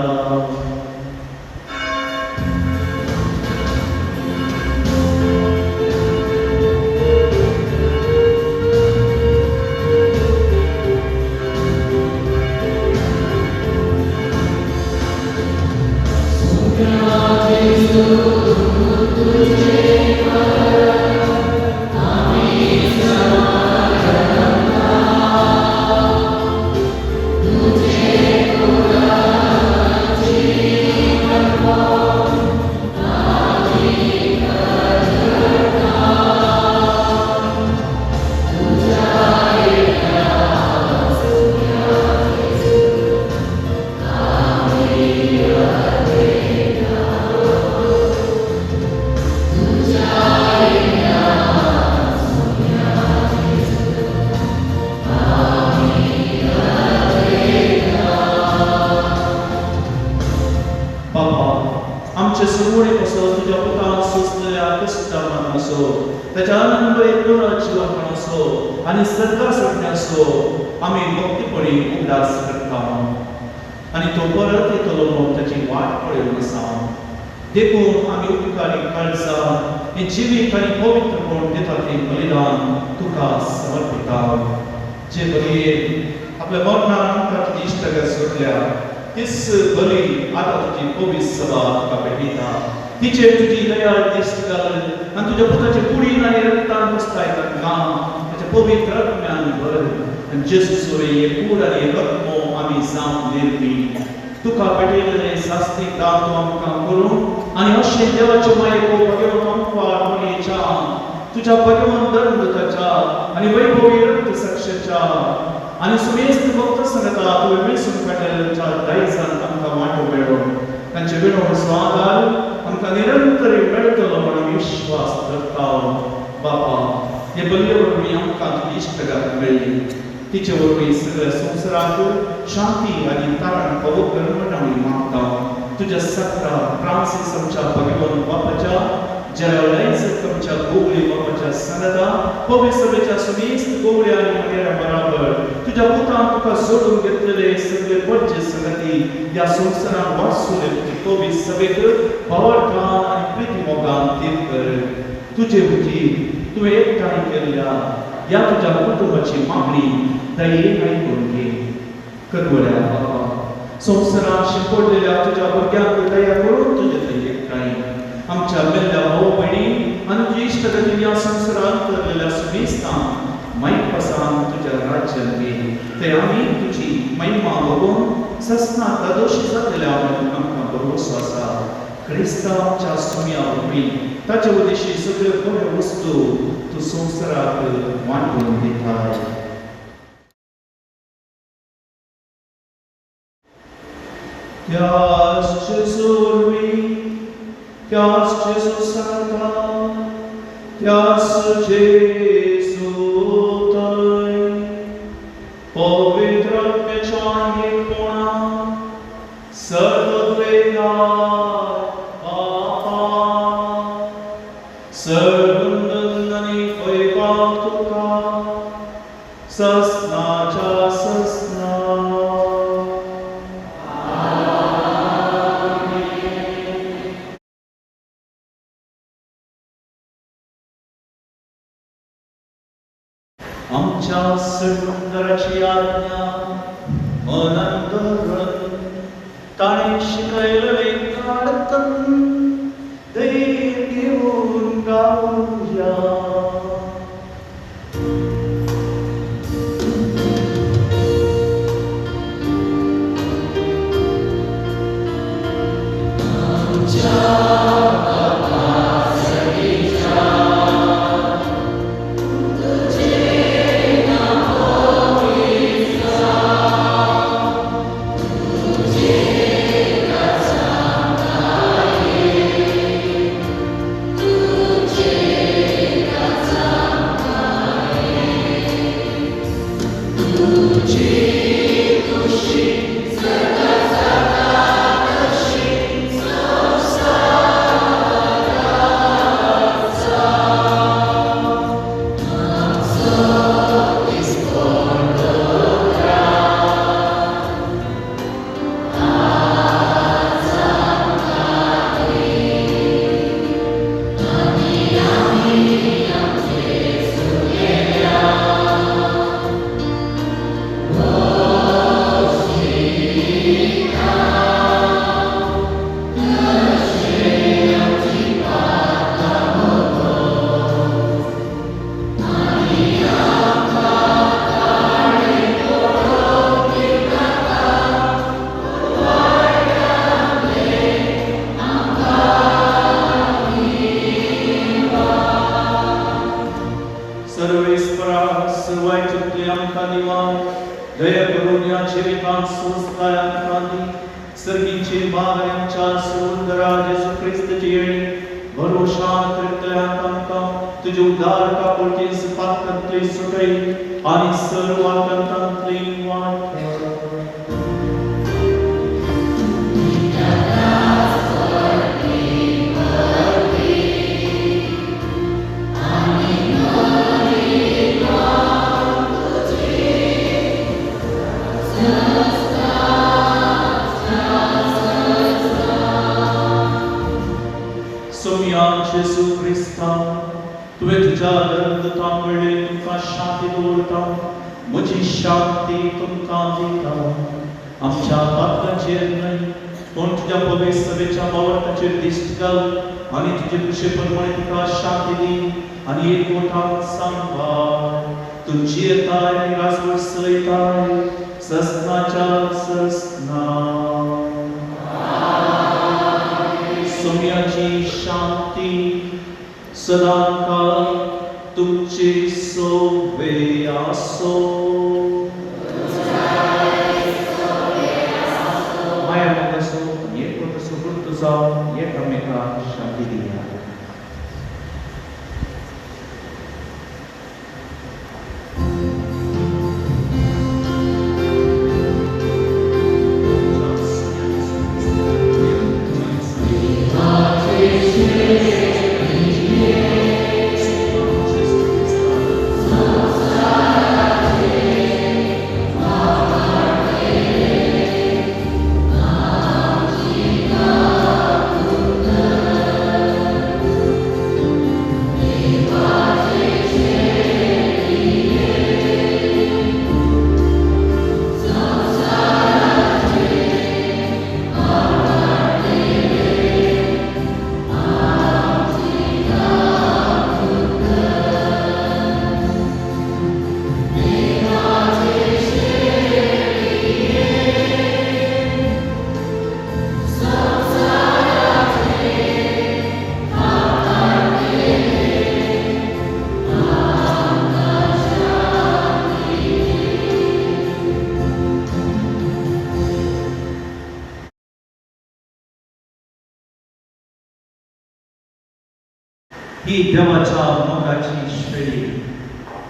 [SPEAKER 3] ही देवाच्या मोगाची श्रेणी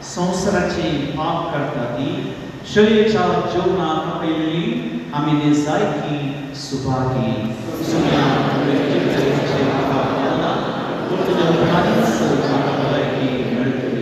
[SPEAKER 3] संवसाराची पाप करता ती शळयेच्या जेवणाक आपयलेली आमी निजायकी सुभागी सुम्या पूण तुज्या उपरांतच म्हाका भलायकी मेळटली.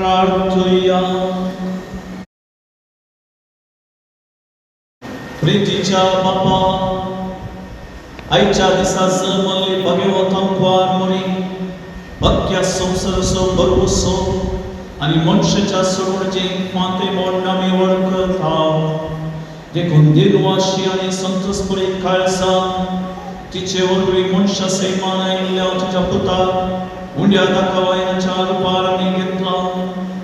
[SPEAKER 3] प्रार्थुया. प्रितीच्या बापा, आयच्या दिसा जल्मल्ली भाग्यवंत आंकवार मोरी अख्ख्या संवसाराचो भरवंसो आनी मनशाच्या सोडवणेचें फांतें म्हूण आमी वळखता. देखून दिनवाशी आनी संतोषभरीत काळजान तिचे वरवीं मनशा सैमान आयिल्ल्या तिच्या पुताक उंड्या दाखवायनाच्या रुपार आमी घेतला.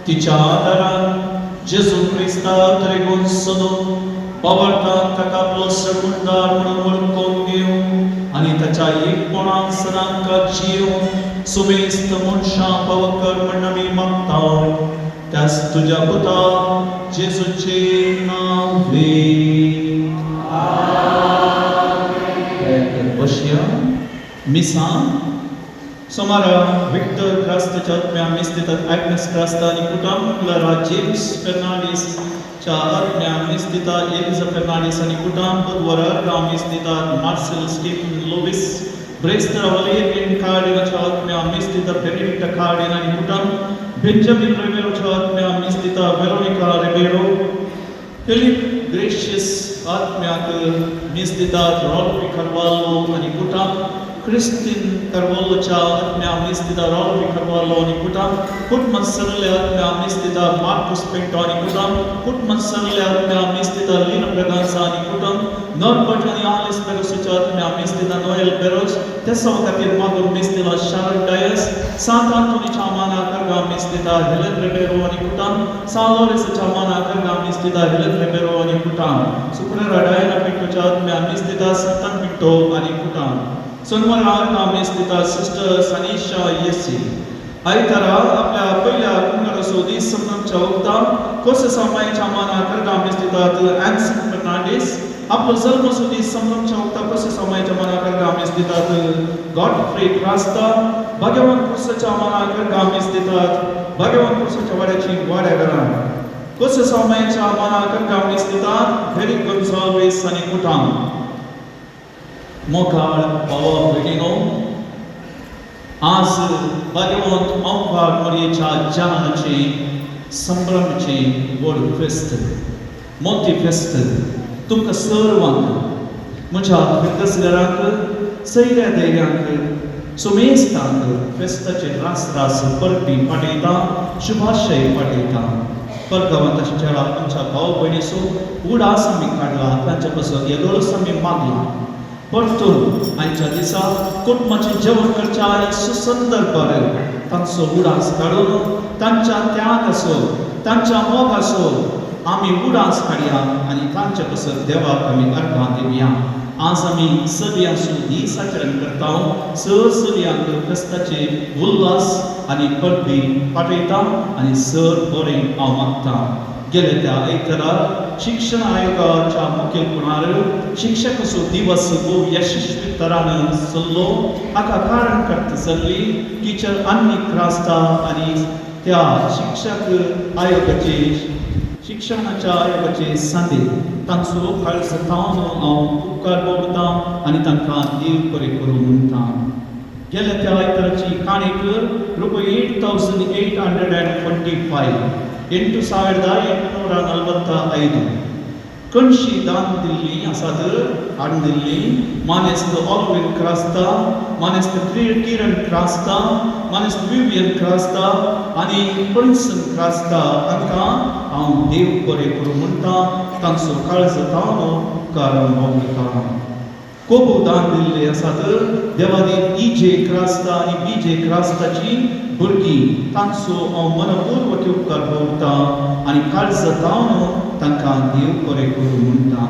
[SPEAKER 3] तिच्या आदारान जेजू क्रिस्ताक त्रेगून सदून बाबार्थान ताका आपलो सडवणदार म्हणून वळखून घेवन आनी ताच्या एकपणान सदांकाळ जिवन सुमेस्त मनशां पावकर म्हण आमी मागता. त्याच तुज्या पुता जेजूचे नांवे. बसया. मिसां सोमारा विक्टर क्रास्ताच्या आत्म्या मिस्तितात ॲग्नेस क्रास्ता आनी कुटुंब, जेम्स फेर्नांडीसच्या आत्म्या मिस्तिता एलिजा फेर्नांडीस आनी कुटुंब, बुधवारा अर्गां मिस्तितात मार्सेल स्टीफन लोवीस, ब्रेस्तर वलेरियन कार्डिनाच्या आत्म्या मिस्तिता बेनेडिक्टा कार्डिन आनी कुटुंब, बेंजामीन रेबेरोच्या आत्म्या मिस्तिता वेरोनिका रेबेरो, फिलीप ग्रेशियस आत्म्याक मिस्तितात रॉल्फी कार्वालो आनी कुटुंब, क्रिस्टीन कार्वालोच्या आत्म्या मिस्तिता रॉल्फी कार्वालो आनी कुटुंब, कुटमन सरले आत्म्या मिस्तिता मार्कुस पेंटो आनी कुटुंब, कुटमन सरले आत्म्या मिस्तिता लीना ब्रगांसा आनी कुटुंब, नॉर्बर्ट आनी आलिस बेरोसाच्या आत्म्या मिस्तिता नोएल बेरोस, तेसांव खातीर मागून मिस्तिला शारन डायस, सांत आंतोनीच्या माना करगा मिस्तिता हेलन रेबेरो आनी कुटुंब, सान लॉरेसाच्या माना करगा मिस्तिता हेलन रेबेरो आनी कुटुंब, शुक्रारा डायना पिंटोच्या आत्म्या मिस्तिता संतान पिंटो आनी कुटुंब, सोनवारा आर्गां मिस्तिता सिस्टर सनीशा येसी. आयतारा आपल्या पयल्या कुंगाराचो दीस संभ्रमच्या वखदां कोसेसामायच्या माना करगा मिस्तितात एन्सन फेर्नांडीस, आपलो जल्मसो दीस संभ्रमच्या वखदां कोसेसामायच्या माना करगा मिस्तितात गॉडफ्री क्रास्ता, भाग्यवान कुर्साच्या माना करगा मिस्तितात भाग्यवान कुर्साच्या वाड्याची वाड्या घरां, कोसेसामायच्या माना करगा मिस्तितात हेरी गोन्साल्वीस आनी कुटांब. मोगाळ भावा भयणीनो, आज भाग्यवंत आंकवार मोरयेच्या जनाचे संभ्रमाचे व्हड फेस्त, मोती फेस्त. तुमकां सर्वांक म्हज्या फिर्गजगारांक, सैऱ्या धैर्यांक, सुमेस्तांक फेस्ताचे रास रास परबी पाठयता, शुभाशय पाठयता. परगांवांत आशिल्ल्या आमच्या भाव भयणीचो उडास आमी काडला, तांच्या पासून येदोळस आमी मागला. परतून आयच्या दिसा कुटुंबाचें जेवण करच्या ह्या सुसंदर्भार तांचो उडास काडून तांच्या त्यागाचो, तांच्या मोगाचो आमी उडास काडया आनी तांचे पासत देवाक आमी अर्गां दिवया. आज आमी चलयांचो दीस आचरण करता. सर चलयांक फेस्ताचे उल्हास आनी परबी पाठयता आनी सर बरें हांव मागता. गेले त्या आयतारा शिक्षण आयोगाच्या मुखेलपणार शिक्षकाचो दिवस भोव यशस्वी तरान चल्लो. हाका कारण करता चल्ली टिचर अन्नी क्रास्ता आनी त्या शिक्षक आयोगाचे शिक्षणाच्या आयोगाचे संदे तांचो काळज तावन हांव उपकार भोगता आनी तांकां देव बरें करूं म्हणटा. गेल्या त्या आयताराची काणीक रुपया 8,825, 8,845. कणशी दान दिल्ली आसात हाडून दिल्ली मानेस्त ऑलवीन क्रास्ता, मानेस्त किरण क्रास्ता, मानेस्त विवियन क्रास्ता आनी प्रिन्सन क्रास्ता हांकां हांव देव बरें करूं म्हणटा. तांचो काळज तावन उपकार मागता. कोबो दान दिल्ले आसात देवादीन ई जे क्रास्ता आनी बी जे क्रास्ताची भुरगीं, तांचो हांव मनपूर्वक उपकार दवरता आनी काळज तावन तांकां देव बरें करूं म्हणटा.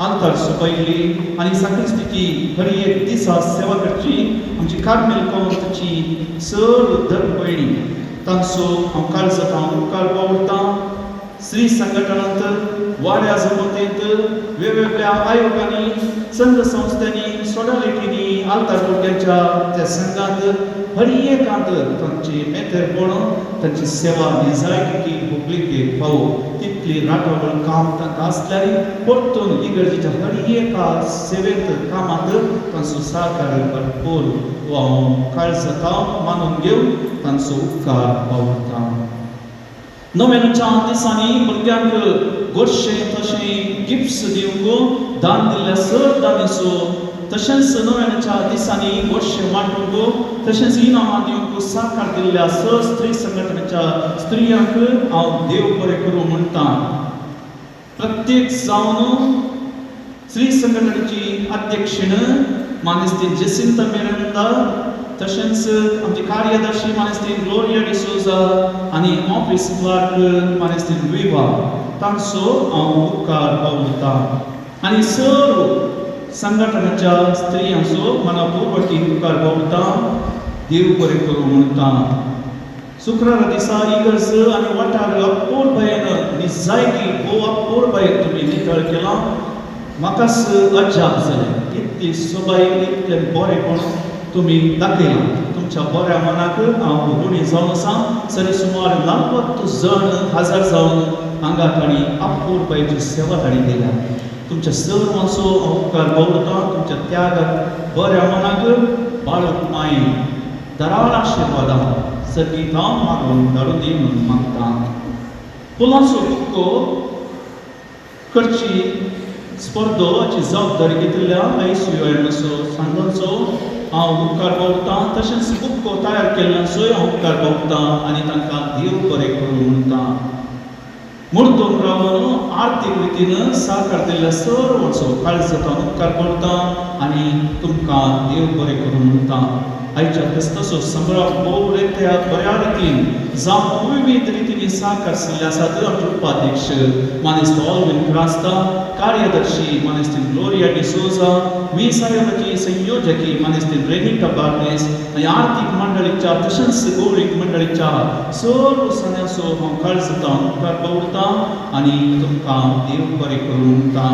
[SPEAKER 3] आल्तार सोपयली आनी साक्रिस्तीची हर एक दिसा सेवा करची आमची कार्मेल कोवंतची चड धर्म भयणी, तांचो हांव काळज तावन उपकार दवरता. स्त्री संघटनांत, वाड्या जमतेंत, वेगवेगळ्या आयोगांनी, संघ संस्थांनी, सोडालिटींनी, आल्तार भुरग्यांच्या त्या संघांत हर एकांत तांची मेतेरपण, तांची सेवा निजायकी हुबलीक पावो तितली राटावळ काम तांकां आसल्यार परतून इगर्जेच्या हर एका सेवेंत कामांत तांचो सहकार्य भरपूर हांव काळजा तावन मानून घेवन तांचो उपकार पावता. नव्याच्या दिसांनी भुरग्यांक गोडशें तशें गिफ्ट्स दिवंक दान दिल्ल्या सर दानेचो तशेंच नव्याच्या दिसांनी गोडशें वांटूंक तशेंच इनामां दिवंक साकार दिल्ल्या सर स्त्री संघटनेच्या स्त्रियांक हांव देव बरें करूं म्हणटा. प्रत्येक जावन स्त्री संघटनेची अध्यक्षीण मानेस्तीन जेसिंता मिरांडा तशेंच आमची कार्यदर्शी मानेस्तीन ग्लोरिया डिसोजा आनी ऑफिस क्लार्क मानेस्तीन विवा तांचो हांव उपकार पावता आनी सर्व संघटनेच्या स्त्रियांचो मनापूर्वकी उपकार पावता. देव बरें करूं म्हणटा. शुक्रारा दिसा इगर्ज आनी वाठार अपूर्बयेन निजायकी भोव अपूर्बयेन तुमी नितळ केलां. म्हाकाच अजाप जालें, इतली सोबाय इतलें बरेंपण तुमी दाखयलां. तुमच्या बऱ्या मनाक हांव उणी जावन आसा. सरी सुमार 90 जण हजर जावन हांगा तांणी अपूर्बयेची सेवा तांणी दिल्या. तुमच्या सर्वांचो हांव उपकार बावडटा. तुमच्या त्यागाक बऱ्या मनाक बाळक माई दराळ आशिर्वादां सर्गीत हांव मागून धाडून दी म्हणून मागता. फुलांचो बुक्को करची स्पर्धो हाची जबाबदारी घेतिल्ल्या आयसीयूएनाचो सांगांचो हांव उपकार पावता. तशेंच बुक्को तयार केल्ल्यांचोय हांव उपकार पावता आनी तांकां देव बरें करूं म्हणटा. मुर्तोन रावन आर्थीक रितीन साकार दिल्ल्या सर्वांचो काळजांत उपकार पावता आनी तुमकां देव बरें करूं म्हणटा. आयच्या क्रिस्ताचो संभ्रम भोव रित्या बऱ्या रितीन जावं विविध रितींनी साकार जाल्ले आसात. आमचे उपाध्यक्ष मानेस्त ऑलविन क्रास्ता, कार्यदर्शी मानेस्तीन ग्लोरिया डिसोजा, वीस आयोगाची संयोजकी मानेस्तीन रेनिटा बार्नेस आनी आर्थीक मंडळीच्या तशेंच गौरीक मंडळीच्या सर्व सन्यासो हांव काळजांत उपकार पावता आनी तुमकां देव बरें करूं म्हणटा.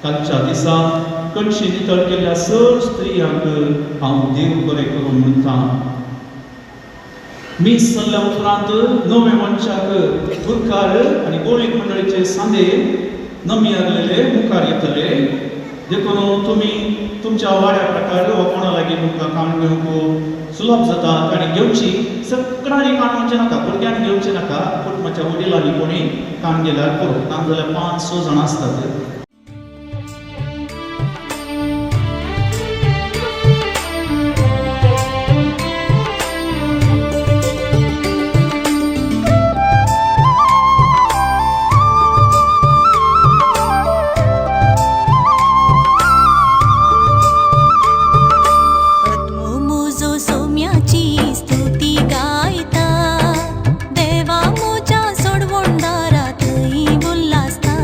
[SPEAKER 3] कालच्या दिसा कणशी नितळ केल्ल्या सर स्त्रियांक हांव देव बरें करूं म्हणटा. मीस चल्ल्या उपरांत नवे मनशाक गुरकार आनी गोळीक मंडळीचे सांदे नमी आसलेले मुखार येतले. देखून तुमी तुमच्या वाड्या प्रकार वा कोणा लागीं तुमकां काण घेवंक सुलभ जाता ताणें घेवची. सगळ्यांनी काण म्हणचें नाका, भुरग्यांनी घेवचें नाका, कुटुंबाच्या वडिलांनी कोणी काण गेल्यार पुरो. ना जाल्यार 5-6 जाणां आसतात.
[SPEAKER 7] देवा मोजा सोडवणदारा थंय उल्हासता.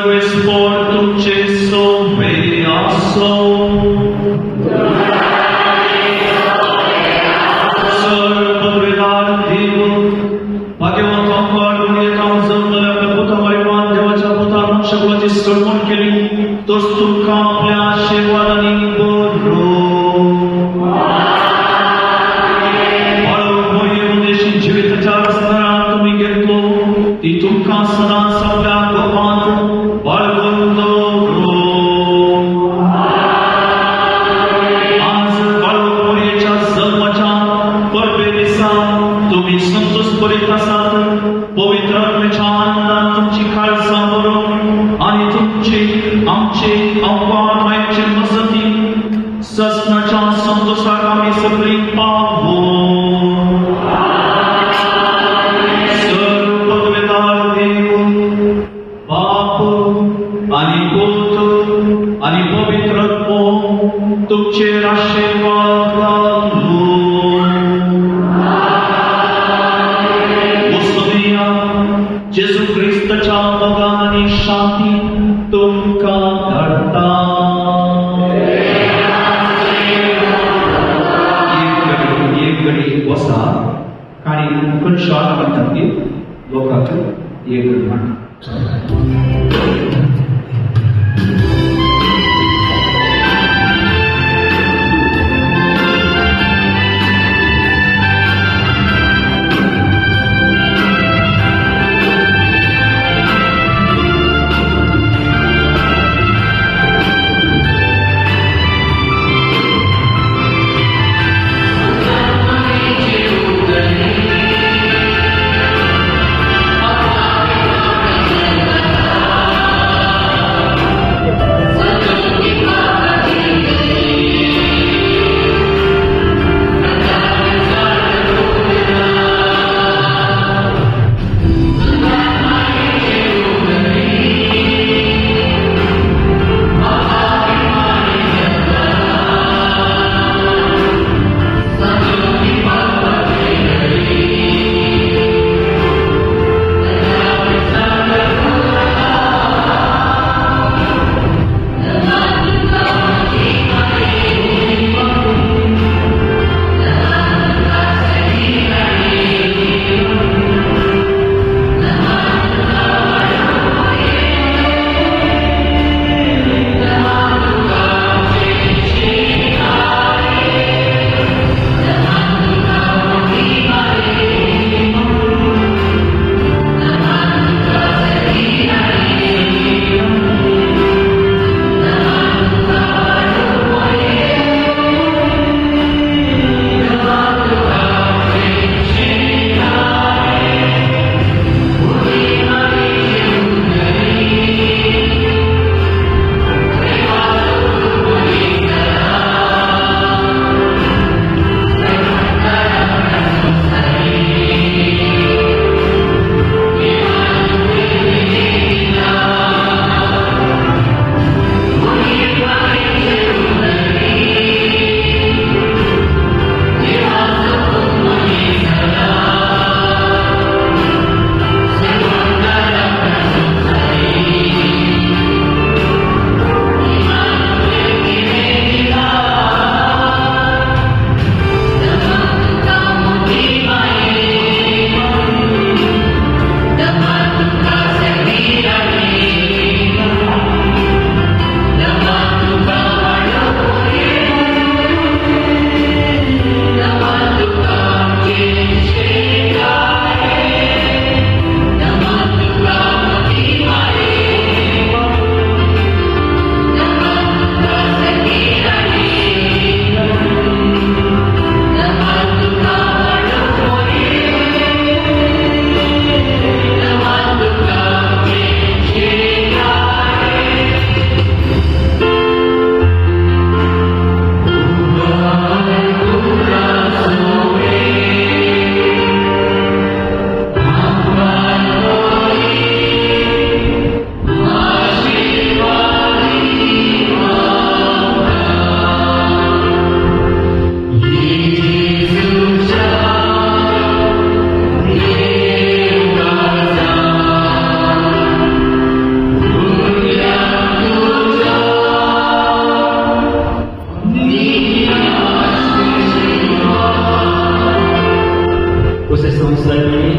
[SPEAKER 3] सर्वेस्पोर तुमचे सोवे आसो. सर्व देव भाग्यवंत आमकां दुनियेंत जल्मल्या आपल्या पुता मरिवान देवाच्या पुतान मनशाकुलाची सडमण केली तोच तुमकां आपल्या आशिर्वादांनी बरो. बाळो जिविताच्या रस्त्यार तुमी घेतलो ती तुमकां सदांच आपल्या गोपांत बाळगून दवरो. आज बाळो मोरयेच्या जल्माच्या परबे दिसा तुमी संतोष बरीत आसात. पवित्र आत्म्याच्या आनंदान तुमची काळजां बरोवन आनी तुमचे आमचे आव्हान मायचे मजती ससनाच्या संतोषाक आमी सगळीं पावो. सर्व पदवेदार देव बाप आनी पूत आनी पवित्र आत्मो तुमचेर आशिर्वाद घालूं. वसुया जेजू क्रिस्ताच्या मोगान आनी शांती तुमकां धाडटा. एक घडी बसा आनी खंयच्या म्हणटात की लोकांक एक घडी म्हणटा.
[SPEAKER 2] Amen.
[SPEAKER 7] संवसार.